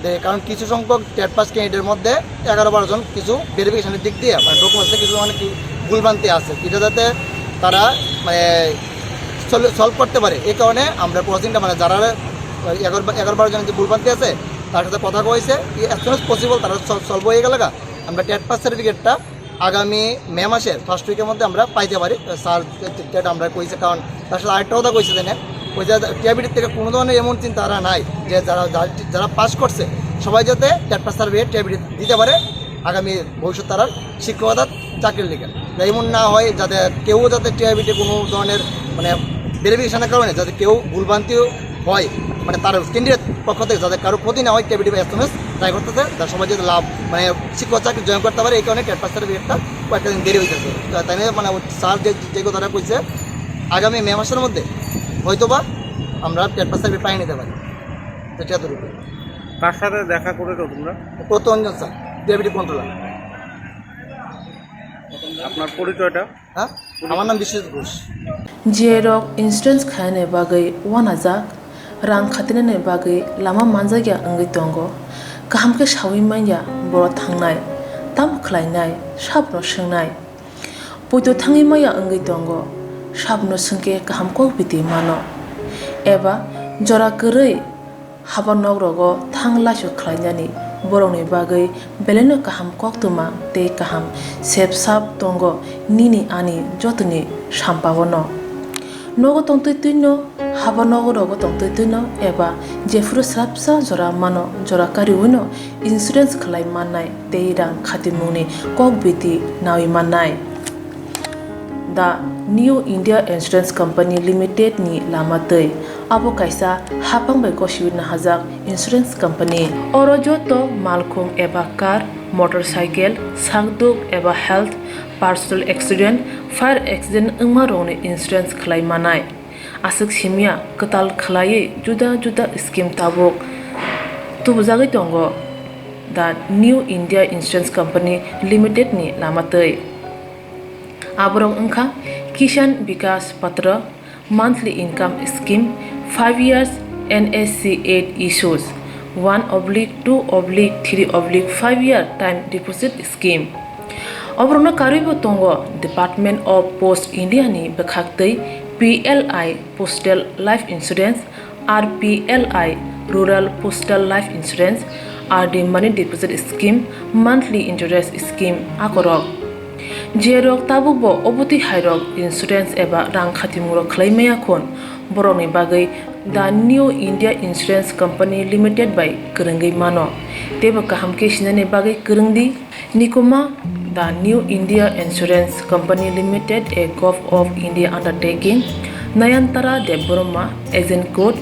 যে কারণ কিছু সংখ্যক টেট পাস ক্যান্ডিডেটের মধ্যে এগারো বারো জন কিছু ভেরিফিকেশনের দিক দিয়ে, মানে, ডকুমেন্টসে কিছু, মানে, কি ভুলভ্রান্তি আছে, এটা যাতে তারা, মানে, সল-, সলভ করতে পারে। এই কারণে আমরা প্রসিডিংটা, মানে, যারা এগারো বা-, এগারো বারো জনের যে ভুলভ্রান্তি আছে, তার সাথে কথা কইছে, অ্যাজ সুন অ্যাজ পসিবল তারা সল-, সলভ হয়ে গেলে গা, আমরা টেট পাস সার্টিফিকেটটা আগামী মে মাসের ফার্স্ট উইকের মধ্যে আমরা পাইতে পারি। স্যার যে-, যেটা আমরা কইছে, কারণ তার সাথে আরেকটা কথা কইছে যে, ওই যে টিআইবিটি থেকে কোনো ধরনের এমন চিন্তাধারা নাই যে যারা, যারা, যারা পাস করছে সবাই যাতে টেট পাস সার্টিফিকেট টিআইবিটি দিতে পারে আগামী ভবিষ্যৎ তারার শিক্ষকতার চাকরির লিগে। যাতে এমন না হয় যাতে কেউ যাতে টিআইবিটি কোনো ধরনের, মানে, ভেরিফিকেশনের কারণে যাতে কেউ ভুলভ্রান্তি হয়, মানে, তার ক্যান্ডিডেট পক্ষ থেকে যাতে কারো ক্ষতি না হয়, টিআইবিটি এসএমএস ট্রাই করতেছে, যার সবাই যাতে লাভ, মানে, শিক্ষক চাকরি জয়েন করতে পারে। এই কারণে টেট পাস সার্টিফিকেটটা কয়েকটা দিন দেরি হইতেছে। তো তাই নিয়ে, মানে, ওই স্যার যে, যে কথাটা কইছে, আগামী মে মাসের মধ্যে হয়তো বা আমরা টেট পাস সার্টিফিকেট পাই নিতে পারি। তো এটা তো রূপে। কার সাথে দেখা করেছো তোমরা? প্রত্যঞ্জন স্যার, ডেপুটি কন্ট্রোলার। আপনার পরিচয়টা? হ্যাঁ, আমার নাম বিশ্বজিৎ Ghosh. J rok insurance khainani bagwi uanajak, rang khatinani bagwi lama manjakya wngwi tongo. Kaham khe saui manya borok thangnai, tamo khlainai, sabono swngnai. Poito thangwi manya wngwi tongo, sabono swngkhe kaham kok biti mano. Eba jora kwrwi haba nok rogo thang laisok khlainani borokni bagwi belaino kaham koktwma tei kaham sep sap tongo nini ani jotoni sampao no. Nogo tongtwi twino, haba nogo rogo tongtwi twino eba jephuru swrapsa jora mano, jora kariwino insurance khlai mannai tei rang khatimungni kok biti nawi mannai. The New India Insurance Company Limited ni lama twi. Abo kaisa hapang bai gosiwi nahajak insurance company. Oro joto malkhung eba car, motorcycle, sakduk eba health, personal accident, fire accident wngma rokni insurance khlai manai. Aswk simya kwtal khlaiwi juda juda scheme tabuk tubujagwi tongo the New India Insurance Company Limited ni lama twi. Aborok wngkha Kisan Vikas Patra, monthly income scheme, five years N S C eight issues, one oblique two oblique three oblique five year time deposit scheme. Oborokno karwibo tongo Department of Post India ni bwkhaktwi P L I Postal Life Insurance, R P L I Rural Postal Life Insurance, R D money deposit scheme, monthly interest scheme akorok. Jerok tabukbo obotwi hairok insurance eba rang khatimungrok khlai maya khun, borokni bagwi The New India Insurance Company Limited bai kwrwngwi mano. Teibo kaham khe sinani bagwi kwrwngdi. Nikuma, The New India Insurance Company Limited, a Govt of India undertaking, Nayantara Debbarma, agent code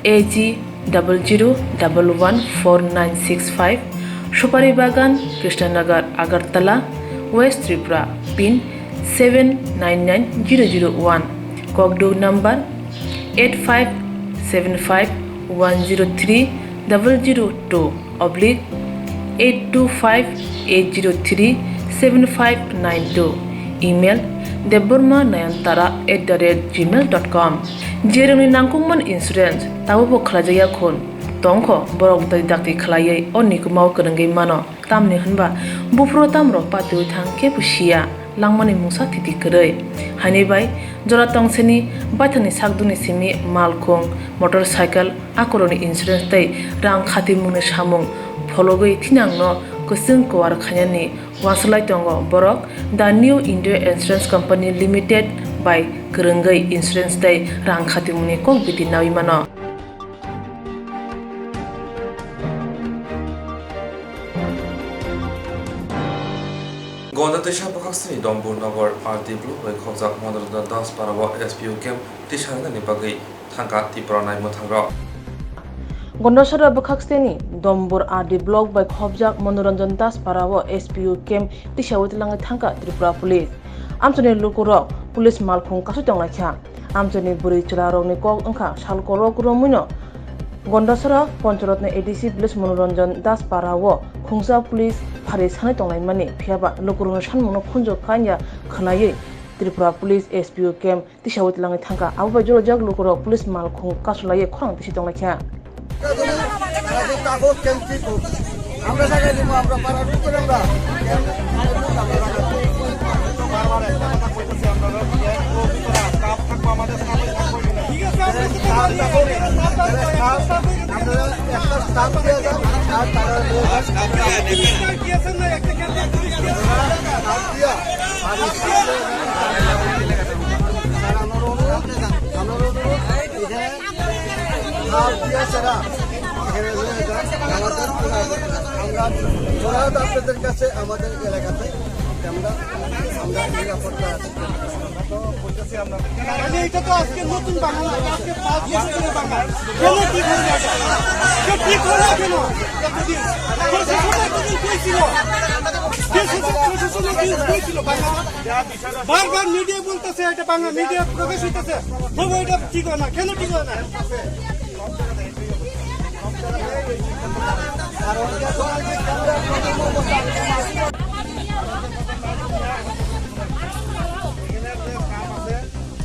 A G double zero double one four nine six five, Supari Bagan, Krishnanagar, Agartala, West Tripura, pin seven nine nine zero zero one, Kokduk number eight five seven five one zero three double zero two oblique eight two five eight zero three seven five nine two, email debbarma nayantara at the rate gmail dot com. Jerokni nangkukmani insurance tabukbo khlaijakya khun tongkho, borok dakti khlaiwi o nikumao kwrwngwi mano. Tamni hwnba buphuru tamrok patiwi thang kebo siya, langmani mungsa thiti kwrwi. Haini bai jora tongseni baithangni sakduni simi malkhung, motorcycle, akorokni insurance tei rang khatimungni samung phologwi thinangno kwchwng kuar khainani uansuk lai tongo borok The New India Insurance Company Limited bai kwrwngwi insurance tei rang khatimungni kok biti naui mano. Gonda twisa bwkhaksini Dombur Nogor R D block bai khobjak Manoranjan Das para o S P O camp tisa rwnani bagwi thangkha Tipra nai mwthangrok. Gondasara bwkhaksini Dombur R D block bai khobjak Manoranjan Das para o S P O camp tisa o twlangwi thangkha Tripura Police. Amchaini lukurok police malkhung kasui tonglaikha. Amchaini bwrwi chwlarokni kok wngkha sal kolok romwino Gondasara Pancharatna A D C village Manoranjan Das para o khungsa police phari sanwi tonglaimani, phiyaba lukurokni sanmungno khunju kanya khwnaiwi Tripura Police S P O camp tisa o twlangwi thangkha. Abo bai jorajak lukurok police malkhung kasulaiwi khorang tisi tonglaikha. আমরা জায়গায় দিব, আমরা পাড়ার ভিতরে আমরা বারবার একটা কথা কইতেছি, আপনারা যে একটু ভিতরে স্টাফ থাকবো, আমাদের স্টাফে থাকবো এখানে। ঠিক আছে, আমরা তো স্টাফ থাকবো, আপনারা একটা স্টাফ দিয়ে যান, আর তারা নিয়ে যান। স্টাফ দিয়ে গেছেন না, একটা ক্যান্টিন পুলিশ দিয়ে স্টাফ দিয়ে, আর স্টাফ দিয়ে যান। স্যার, আমার অনুরোধ, আমার অনুরোধ, এখানে স্টাফ দিয়ে ছাড়া এখানে রয়ে যান। আমাদের, আমরা জোড়হাট আপনাদের কাছে আমাদের এলাকাতে আমরা, আমরা নিরাপত্তা আছি। আরে, এটা তো আজকে নতুন বাংলা, আজকে পাঁচ বছর ধরে বাংলা। কেন ঠিক হলো না এটা? কেউ ঠিক হলো না কেন? এতদিন প্রশাসন এতদিন কই ছিল? কে শাসক প্রশাসন এতদিন কই ছিল বাংলাদেশ? বারবার মিডিয়া বলতেছে এটা বাংলা, মিডিয়া প্রকাশ হইতেছে, তবু এটা ঠিক হয় না। কেন ঠিক হয় না? এখানে যে স্টাফ আছে,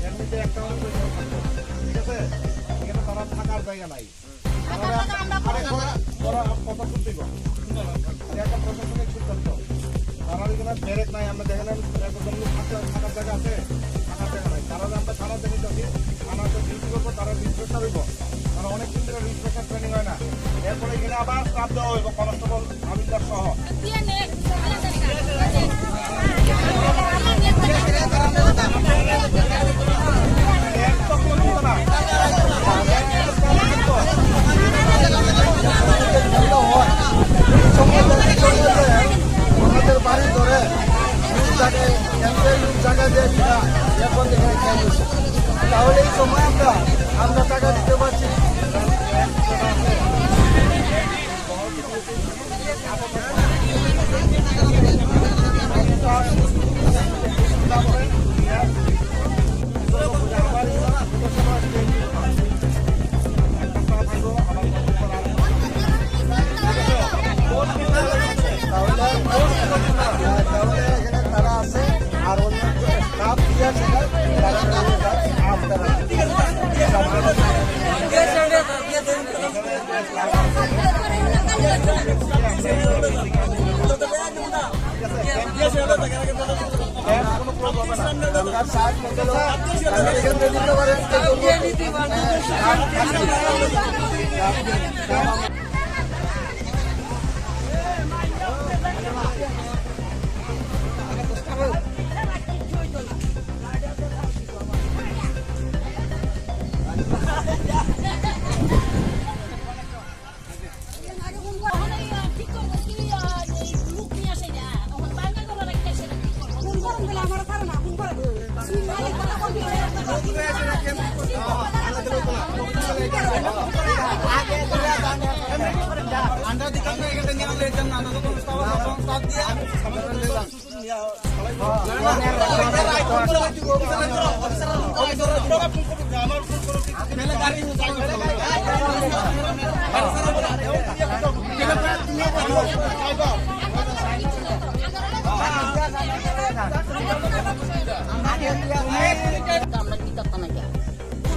এর মধ্যে একটা অনুযায়ী থাকবে। ঠিক আছে? এখানে তারা থাকার জায়গা নাই। তারা, আরে, তোরা, তোরা কথা শুনতেই পারো। এটা একটা প্রশাসনিক সিদ্ধান্ত। তারা এখানে ব্যারেক নাই, আমরা দেখেন, একদম থাকতে, থাকার জায়গা আছে, থাকার জায়গা নাই। তারা আমরা থানা থেকে যাচ্ছি, থানাতে ডিউটি করবো, তারা রিফ্রেশার হইব। তারা অনেক দিন ধরে রিফ্রেশার ট্রেনিং হয় না। এরপরে এখানে আবার স্টাফ দেওয়া হইব, কনস্টেবল হাবিলদার সহ। আমাদের বাড়ি ধরে জায়গায়, জায়গা দিয়ে দিবা, এখন এখানে খেয়াল করছি। তাহলে এই সময় আমরা, আমরা টাকা দিতে পারছি। তাহলে, তাহলে এখানে তারা আছে, আর অন্য স্টাফ দিয়ে আছে, তারা, তারা, তারা,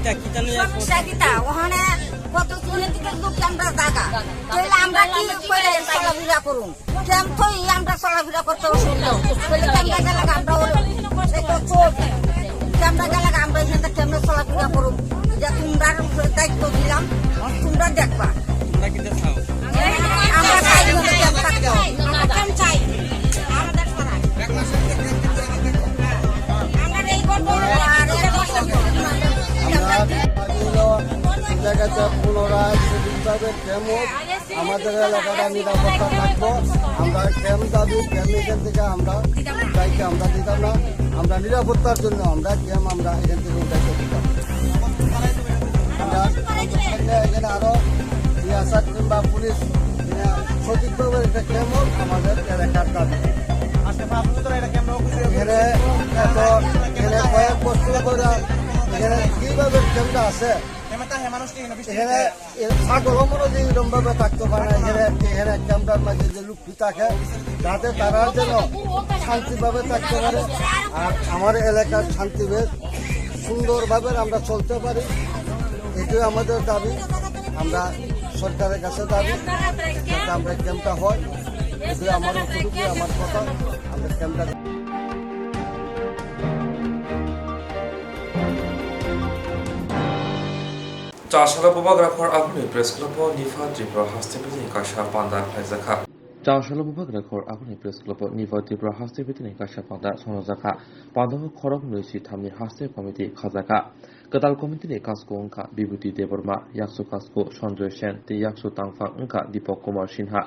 Kita, kita lihat. Sab sahita, ohone koto sune tika duk jam da daga. Tela amra ki kore sala bira kurung. Kem to i amra sala bira korte osubidha. Tela kem da daga amra olo. Eko chok. Kem da daga amra henda kem sala bira kurung. Ja tumra daitto dilam, tumra dekba. Tumra kita sao. Amra sai hone kem takto. Amra kem sai. Amra dekba. Amra dekba. আমরা দেখা যাচ্ছে পুনরায় সঠিকভাবে ক্যাম্প হোক, আমাদের এলাকাটা নিরাপত্তা থাকবো। আমরা ক্যাম্প দাবি, ক্যাম্প এখান থেকে আমরা দায়িত্ব আমরা দিতাম না। আমরা নিরাপত্তার জন্য আমরা ক্যাম্প আমরা এখান থেকে দায়িত্ব দিতাম। আমরা এখানে আরো ইয়াসা কিংবা পুলিশ এখানে সঠিকভাবে একটা ক্যাম্প হোক আমাদের এলাকার দাবি। এখানে এত, এখানে কয়েক বছর ধরে এখানে কিভাবে ক্যাম্পটা আছে, এখানে এ, ছাগলও মনে হয় এরকম ভাবে থাকতে পারে না। এখানে, এখানে ক্যাম্পটার মাঝে যে লোক থাকে, যাতে তারা যেন শান্তিভাবে থাকতে পারে। আর আমার এলাকার শান্তি বেশ সুন্দরভাবে আমরা চলতে পারি, এটাই আমাদের দাবি। আমরা সরকারের কাছে দাবি, যাতে আমরা ক্যাম্পটা হয়, এটাই আমার উপযোগী, আমার কথা, আমরা ক্যাম্পটা Chasalo bubagra khor aboni press club o NEFA Tripura haste bini kaisa panda khlaijakha. Chasalo bubagra khor aboni press club o NEFA Tripura haste bini kaisa panda songjak kha. Panda o khorok nwi si thamni haste committee khajakha. Kwtal committee ni kasko wngkha Bibhuti Debbarma, yaksu kasko Sanjoy Sen tei yaksu tangphang wngkha Deepak Kumar Sinha.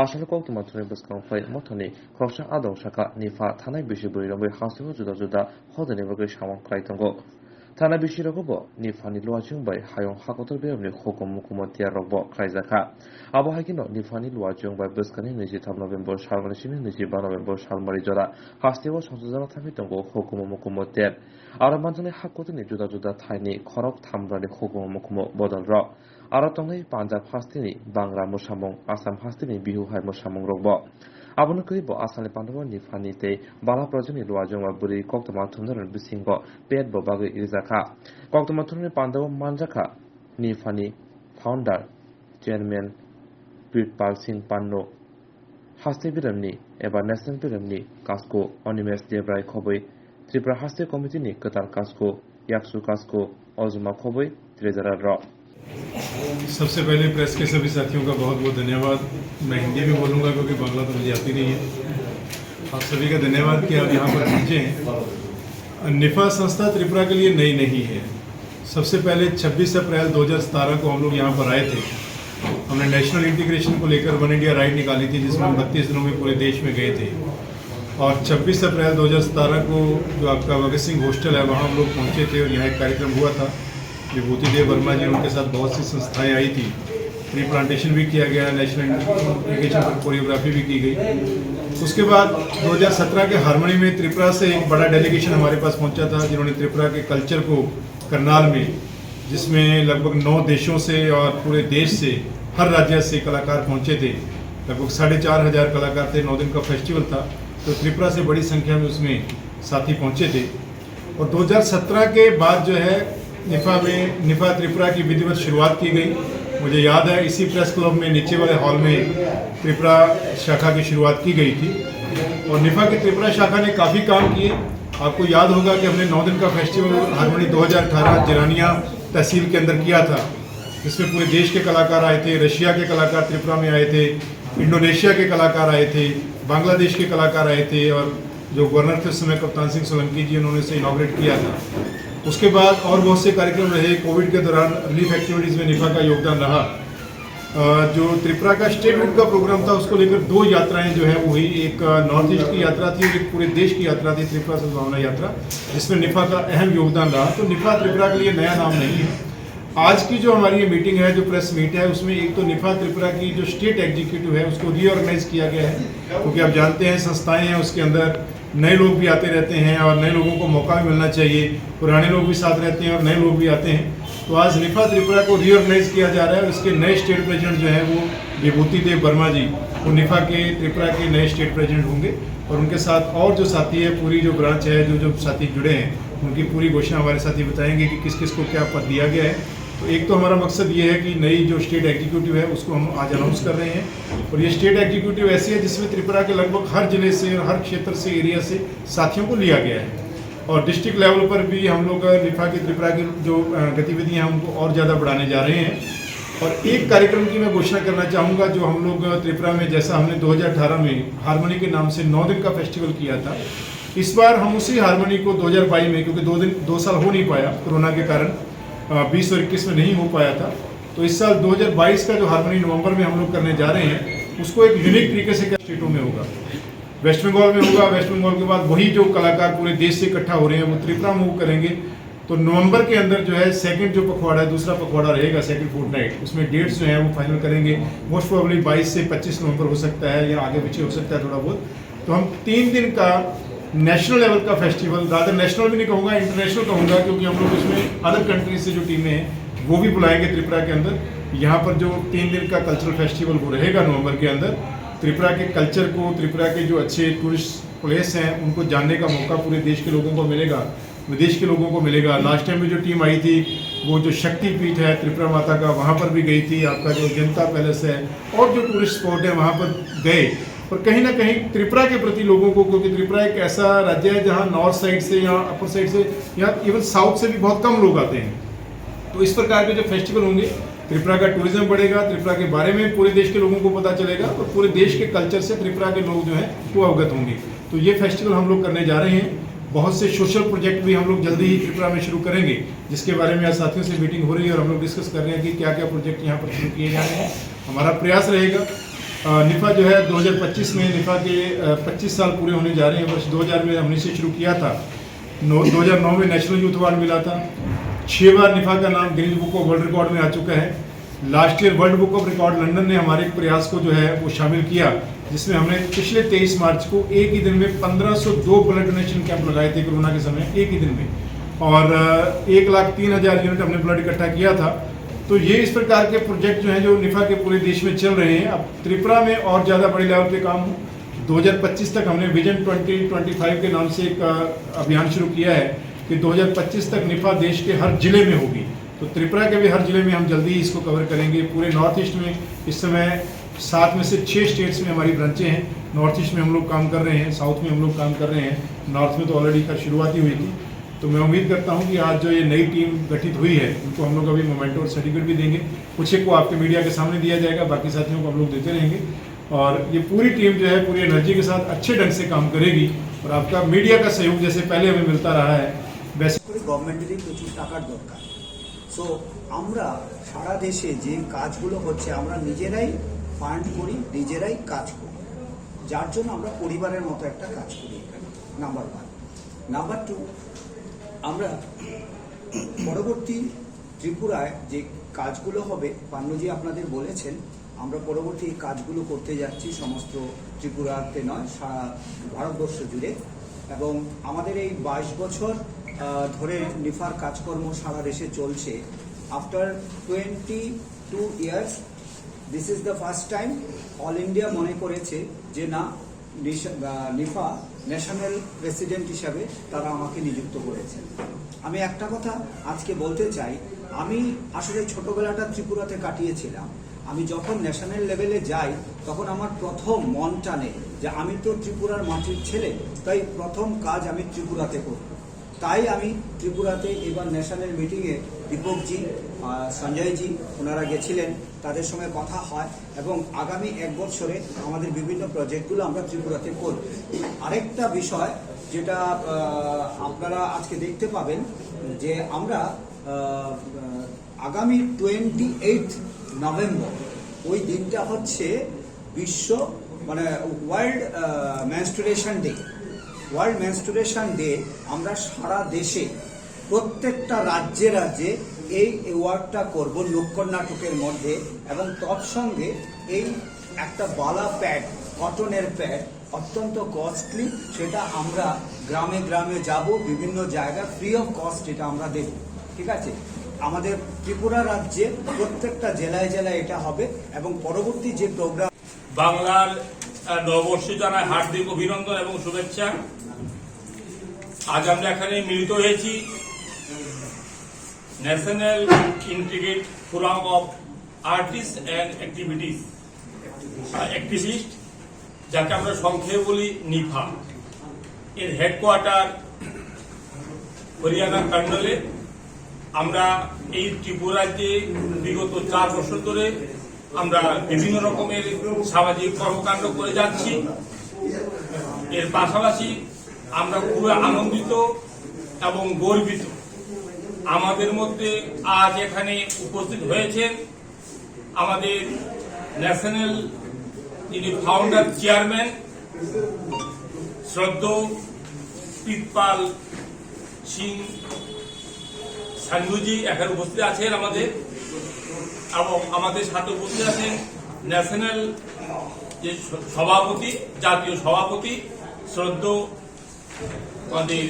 Asalo koktwma thani bwskang khlai mothani khoroksa adong saka NEFA thanai bisi bwrwi romwi haste o juda juda hodani bagwi samung khlai tongo. Thana bisirogo bo NEFA ni luachung bai hayung hakotor beromni hukumu mukumu tiyar rok bo khlaijakha. Abo hai kheno NEFA ni luachung bai bwskangni nwichitham November salmani simi nwichiba November salmari jora hasteo songchajak thangwi tongo hukumu mukumu tiyar. Aro manjaknai hakotorni juda juda thaini khorok thambrani hukumu mukumu bodol rok. Aro tongnai Punjab hasteni Bhangra mwsamung, Assam hasteni Bihu hai mwsamung rok bo. Abono kwrwi bo Assamni pandao NEFA ni tei bala project ni luajwngma bwrwi koktwma thumnarokni bisingo pet bo bagwi rijakha. Koktwma thumnani pandao manjakha NEFA ni founder, chairman Pritpal Singh Pannu, haste biramni eba national biramni kasko Animesh Debrai khobwi Tripura haste committee ni kwtal kasko, yaksu kasko, ojma khobwi treasurer rok. सबसे पहले प्रेस के सभी साथियों का बहुत बहुत धन्यवाद। मैं हिंदी में बोलूँगा क्योंकि बांग्ला तो मुझे आती नहीं है। आप सभी का धन्यवाद कि आप यहाँ पर पहुँचे हैं। निफा संस्था त्रिपुरा के लिए नई नहीं है। सबसे पहले छब्बीस अप्रैल दो हज़ार सतारह को हम लोग यहाँ पर आए थे। हमने नेशनल इंटीग्रेशन को लेकर वन इंडिया राइड निकाली थी, जिसमें हम बत्तीस दिनों में पूरे देश में गए थे। और छब्बीस अप्रैल दो हज़ार सतारह को जो आपका भगत सिंह हॉस्टल है, वहाँ हम लोग पहुँचे थे और यहाँ एक कार्यक्रम हुआ था। विभूति देव वर्मा जी, उनके साथ बहुत सी संस्थाएं आई थी। ट्री प्लांटेशन भी किया गया, नेशनल इंटीग्रेशन पर कोरियोग्राफी भी की गई। उसके बाद दो हज़ार सत्रह के हारमोनी में त्रिपुरा से एक बड़ा डेलीगेशन हमारे पास पहुंचा था, जिन्होंने त्रिपुरा के कल्चर को करनाल में, जिसमें लगभग नौ देशों से और पूरे देश से, हर राज्य से कलाकार पहुंचे थे। लगभग साढ़े चार हज़ार कलाकार थे। नौ दिन का फेस्टिवल था, तो त्रिपुरा से बड़ी संख्या में उसमें साथी पहुंचे थे। और दो हज़ार सत्रह के बाद जो है निफा में, निफा त्रिपुरा की विधिवत शुरुआत की गई। मुझे याद है, इसी प्रेस क्लब में, नीचे वाले हॉल में त्रिपुरा शाखा की शुरुआत की गई थी और निफा की त्रिपुरा शाखा ने काफ़ी काम किए। आपको याद होगा कि हमने नौ दिन का फेस्टिवल हारमोनी दो हज़ार अठारह जिरानिया तहसील के अंदर किया था, जिसमें पूरे देश के कलाकार आए थे, रशिया के कलाकार त्रिपुरा में आए थे, इंडोनेशिया के कलाकार आए थे, बांग्लादेश के कलाकार आए थे और जो गवर्नर थे उस समय कप्तान सिंह सोलंकी जी, उन्होंने इसे इनॉग्रेट किया था। उसके बाद और बहुत से कार्यक्रम रहे। कोविड के दौरान रिलीफ एक्टिविटीज में निफा का योगदान रहा। अ, जो त्रिपुरा का स्टेटहुड का प्रोग्राम था, उसको लेकर दो यात्राएं जो है वो हुई। एक, अ, नॉर्थ ईस्ट की यात्रा थी और एक पूरे देश की यात्रा थी, त्रिपुरा सद्भावना यात्रा, जिसमें निफा का अहम योगदान रहा। तो निफा त्रिपुरा के लिए नया नाम नहीं है। आज की जो हमारी ये मीटिंग है, जो प्रेस मीट है, उसमें एक तो निफा त्रिपुरा की जो स्टेट एग्जीक्यूटिव है, उसको रीऑर्गेनाइज किया गया है, क्योंकि आप जानते हैं, संस्थाएं हैं, उसके अंदर नए लोग भी आते रहते हैं और नए लोगों को मौका भी मिलना चाहिए। पुराने लोग भी साथ रहते हैं और नए लोग भी आते हैं। तो आज निफा त्रिपुरा को रीऑर्गेनाइज किया जा रहा है और इसके नए स्टेट प्रेसिडेंट जो है, वो विभूति देव वर्मा जी, वो निफा के, त्रिपुरा के नए स्टेट प्रेसिडेंट होंगे। और उनके साथ और जो साथी है, पूरी जो ब्रांच है, जो जो साथी जुड़े हैं, उनकी पूरी घोषणा हमारे साथी बताएंगे कि किस किस को क्या पद दिया गया है। तो एक तो हमारा मकसद ये है कि नई जो स्टेट एग्जीक्यूटिव है, उसको हम आज अनाउंस कर रहे हैं। और ये स्टेट एग्जीक्यूटिव ऐसी है, जिसमें त्रिपुरा के लगभग हर जिले से और हर क्षेत्र से, एरिया से साथियों को लिया गया है। और डिस्ट्रिक्ट लेवल पर भी हम लोग निफा की, त्रिपुरा की जो, अ, गतिविधियां हैं, उनको और ज़्यादा बढ़ाने जा रहे हैं। और एक कार्यक्रम की मैं घोषणा करना चाहूँगा, जो हम लोग त्रिपुरा में, जैसा हमने दो हज़ार अठारह में हारमोनी के नाम से नौ दिन का फेस्टिवल किया था, इस बार हम उसी हारमोनी को दो हज़ार बाईस में, क्योंकि दो दिन, दो साल हो नहीं पाया कोरोना के कारण, अ, बीस और इक्कीस में नहीं हो पाया था, तो इस साल दो हज़ार बाईस का जो हारमोनी नवंबर में हम लोग करने जा रहे हैं, उसको एक यूनिक तरीके से स्टेटों में होगा। वेस्ट बंगाल में होगा, वेस्ट बंगाल के बाद वही जो कलाकार पूरे देश से इकट्ठा हो रहे हैं, वो त्रिपुरा में वो करेंगे। तो नवंबर के अंदर जो है, सेकंड जो पखवाड़ा है, दूसरा पखवाड़ा रहेगा, सेकंड फोर्टनाइट, उसमें डेट्स जो है, वो फाइनल करेंगे। मोस्ट प्रोबेबली बाईस से पच्चीस नवंबर हो सकता है, या आगे पीछे हो सकता है थोड़ा बहुत। तो हम तीन दिन का नेशनल लेवल का फेस्टिवल, रादर नेशनल भी नहीं कहूँगा, इंटरनेशनल कहूँगा, क्योंकि हम लोग इसमें अदर कंट्रीज से जो टीमें हैं, वो भी बुलाएंगे त्रिपुरा के अंदर। यहाँ पर जो तीन दिन का कल्चरल फेस्टिवल वो रहेगा नवंबर के अंदर, त्रिपुरा के कल्चर को, त्रिपुरा के जो अच्छे टूरिस्ट प्लेस हैं, उनको जानने का मौका पूरे देश के लोगों को मिलेगा, विदेश के लोगों को मिलेगा। लास्ट टाइम में जो टीम आई थी, वो जो शक्तिपीठ है त्रिपुरा माता का, वहाँ पर भी गई थी। आपका जो जनता पैलेस है और जो टूरिस्ट स्पॉट है, वहाँ पर गए। और कहीं ना कहीं त्रिपुरा के प्रति लोगों को, क्योंकि त्रिपुरा एक ऐसा राज्य है, जहाँ नॉर्थ साइड से या अपर साइड से या इवन साउथ से भी बहुत कम लोग आते हैं, तो इस प्रकार के जो फेस्टिवल होंगे, त्रिपुरा का टूरिज्म बढ़ेगा, त्रिपुरा के बारे में पूरे देश के लोगों को पता चलेगा और पूरे देश के कल्चर से त्रिपुरा के लोग जो हैं, वो अवगत होंगे। तो ये फेस्टिवल हम लोग करने जा रहे हैं। बहुत से सोशल प्रोजेक्ट भी हम लोग जल्दी ही त्रिपुरा में शुरू करेंगे, जिसके बारे में आज साथियों से मीटिंग हो रही है और हम लोग डिस्कस कर रहे हैं कि क्या क्या प्रोजेक्ट यहाँ पर शुरू किए जाने हैं। हमारा प्रयास रहेगा, अ, निफा जो है दो हज़ार पच्चीस में, निफा के, अ, पच्चीस साल पूरे होने जा रहे हैं। वर्ष दो हज़ार में हमने इसे शुरू किया था, नौ, दो हज़ार नौ में नेशनल यूथ अवार्ड मिला था, छह बार निफा का नाम Guinness book of world record में आ चुका है। Last year world book of record London ने हमारे एक प्रयास को जो है, वो शामिल किया, जिसमें हमने पिछले तेईस मार्च को एक ही दिन में पन्द्रह सौ दो ब्लड डोनेशन कैंप लगाए थे कोरोना के समय, एक ही दिन में। और, अ, एक लाख तीन हज़ार यूनिट हमने ब्लड इकट्ठा किया था। तो ये इस प्रकार के प्रोजेक्ट जो हैं, जो निफा के पूरे देश में चल रहे हैं, अब त्रिपुरा में और ज़्यादा बड़े लेवल पे काम हो। दो हज़ार पच्चीस तक हमने विजन ट्वेंटी ट्वेंटी फ़ाइव के नाम से एक, अ, अभियान शुरू किया है कि दो हज़ार पच्चीस तक निफा देश के हर जिले में होगी। तो त्रिपुरा के भी हर जिले में हम जल्दी ही इसको कवर करेंगे। पूरे नॉर्थ ईस्ट में इस समय सात में से छः स्टेट्स में हमारी ब्रांचें हैं। नॉर्थ ईस्ट में हम लोग काम कर रहे हैं, साउथ में हम लोग काम कर रहे हैं, नॉर्थ में तो ऑलरेडी कल शुरुआत ही हुई थी। तो मैं उम्मीद करता हूँ कि आज जो ये नई टीम गठित हुई है, उनको हम लोग अभी मोमेंटो और सर्टिफिकेट भी देंगे। कुछ एक को आपके मीडिया के सामने दिया जाएगा, बाकी साथियों को हम लोग देते रहेंगे। और ये पूरी टीम जो है, पूरी एनर्जी के साथ अच्छे ढंग से काम करेगी और आपका मीडिया का सहयोग जैसे पहले हमें मिलता रहा है, वैसे। করে গভর্নমেন্টেরই প্রচুর টাকার দরকার। সো আমরা সারা দেশে যে কাজগুলো হচ্ছে, আমরা নিজেরাই ফান্ড করি, নিজেরাই কাজ করি, যার জন্য আমরা পরিবারের মতো একটা কাজ করি এখানে। Number one. নাম্বার টু, আমরা পরবর্তী ত্রিপুরায় যে কাজগুলো হবে, পান্নুজি আপনাদের বলেছেন, আমরা পরবর্তী এই কাজগুলো করতে যাচ্ছি সমস্ত ত্রিপুরাতে নয়, সারা ভারতবর্ষ জুড়ে। এবং আমাদের এই বাইশ বছর, আহ, ধরে নিফার কাজকর্ম সারা দেশে চলছে। After twenty two years, this is the first time all India মনে করেছে যে না, নিশা-, আহ, নিফা ন্যাশনাল প্রেসিডেন্ট হিসাবে তারা আমাকে নিযুক্ত করেছেন। আমি একটা কথা আজকে বলতে চাই, আমি আসলে ছোটবেলাটা ত্রিপুরাতে কাটিয়েছিলাম। আমি যখন ন্যাশনাল লেভেলে যাই, তখন আমার প্রথম মন টানে যে আমি তো ত্রিপুরার মাটির ছেলে, তাই প্রথম কাজ আমি ত্রিপুরাতে করব। তাই আমি ত্রিপুরাতে এবার ন্যাশনাল মিটিংয়ে দীপকজি, আহ, সঞ্জয়জি, ওনারা গেছিলেন, তাদের সঙ্গে কথা হয় এবং আগামী এক বছরে আমাদের বিভিন্ন প্রজেক্টগুলো আমরা ত্রিপুরাতে করব। আরেকটা বিষয় যেটা, আহ, আপনারা আজকে দেখতে পাবেন যে আমরা, আহ, আগামী টোয়েন্টি এইট নভেম্বর, ওই দিনটা হচ্ছে বিশ্ব, মানে, world, uh, menstruation day. World menstruation day আমরা সারা দেশে প্রত্যেকটা রাজ্যে রাজ্যে এই ওয়ার্কটা করব নুক্কড় নাটকের মধ্যে, এবং তৎসঙ্গে এই একটা বালা প্যাড, কটনের প্যাড, অত্যন্ত কস্টলি, সেটা আমরা গ্রামে গ্রামে যাব, বিভিন্ন জায়গায় ফ্রি অফ কস্ট এটা আমরা দেব। ঠিক আছে, আমাদের ত্রিপুরা রাজ্যে প্রত্যেকটা জেলায় জেলায় এটা হবে। এবং পরবর্তী যে প্রোগ্রাম বাংলার আহ, নববর্ষে জানাই হার্দিক অভিনন্দন এবং শুভেচ্ছা। আজ আমরা এখানে মিলিত হয়েছি national integrate forum of artist and activities, activist, যাকে আমরা সংক্ষেপে বলি নিফা। এর হেডকোয়ার্টার হরিয়ানা কান্ডলে। আমরা এই ত্রিপুরা রাজ্যে বিগত চার বছর ধরে আমরা বিভিন্ন রকমের সামাজিক কর্মকাণ্ড করে যাচ্ছি। এর পাশাপাশি আমরা খুবই আনন্দিত এবং গর্বিত, আমাদের মধ্যে আজ এখানে উপস্থিত হয়েছেন আমাদের ন্যাশনাল যিনি ফাউন্ডার চেয়ারম্যান শ্রদ্ধেয় প্রীতপাল সিং সান্ধুজি এখানে উপস্থিত আছেন আমাদের, এবং আমাদের সাথে উপস্থিত আছেন ন্যাশনাল যে স-, সভাপতি, জাতীয় সভাপতি শ্রদ্ধেয় আমাদের,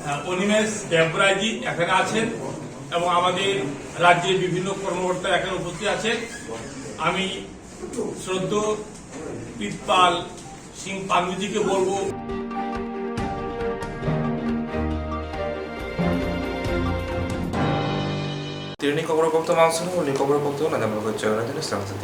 আহ, অনিমেষ দেবরায়জি এখানে আছেন এবং আমাদের রাজ্যের বিভিন্ন কর্মকর্তা এখানে উপস্থিত আছেন। আমি শ্রদ্ধেয় প্রীতপাল সিং পান্ডুজিকে বলবো। Tini kokborok kokthoma ang swngo, ni kokborok kokthoma nang nang bagwi chwng nai tini swnam.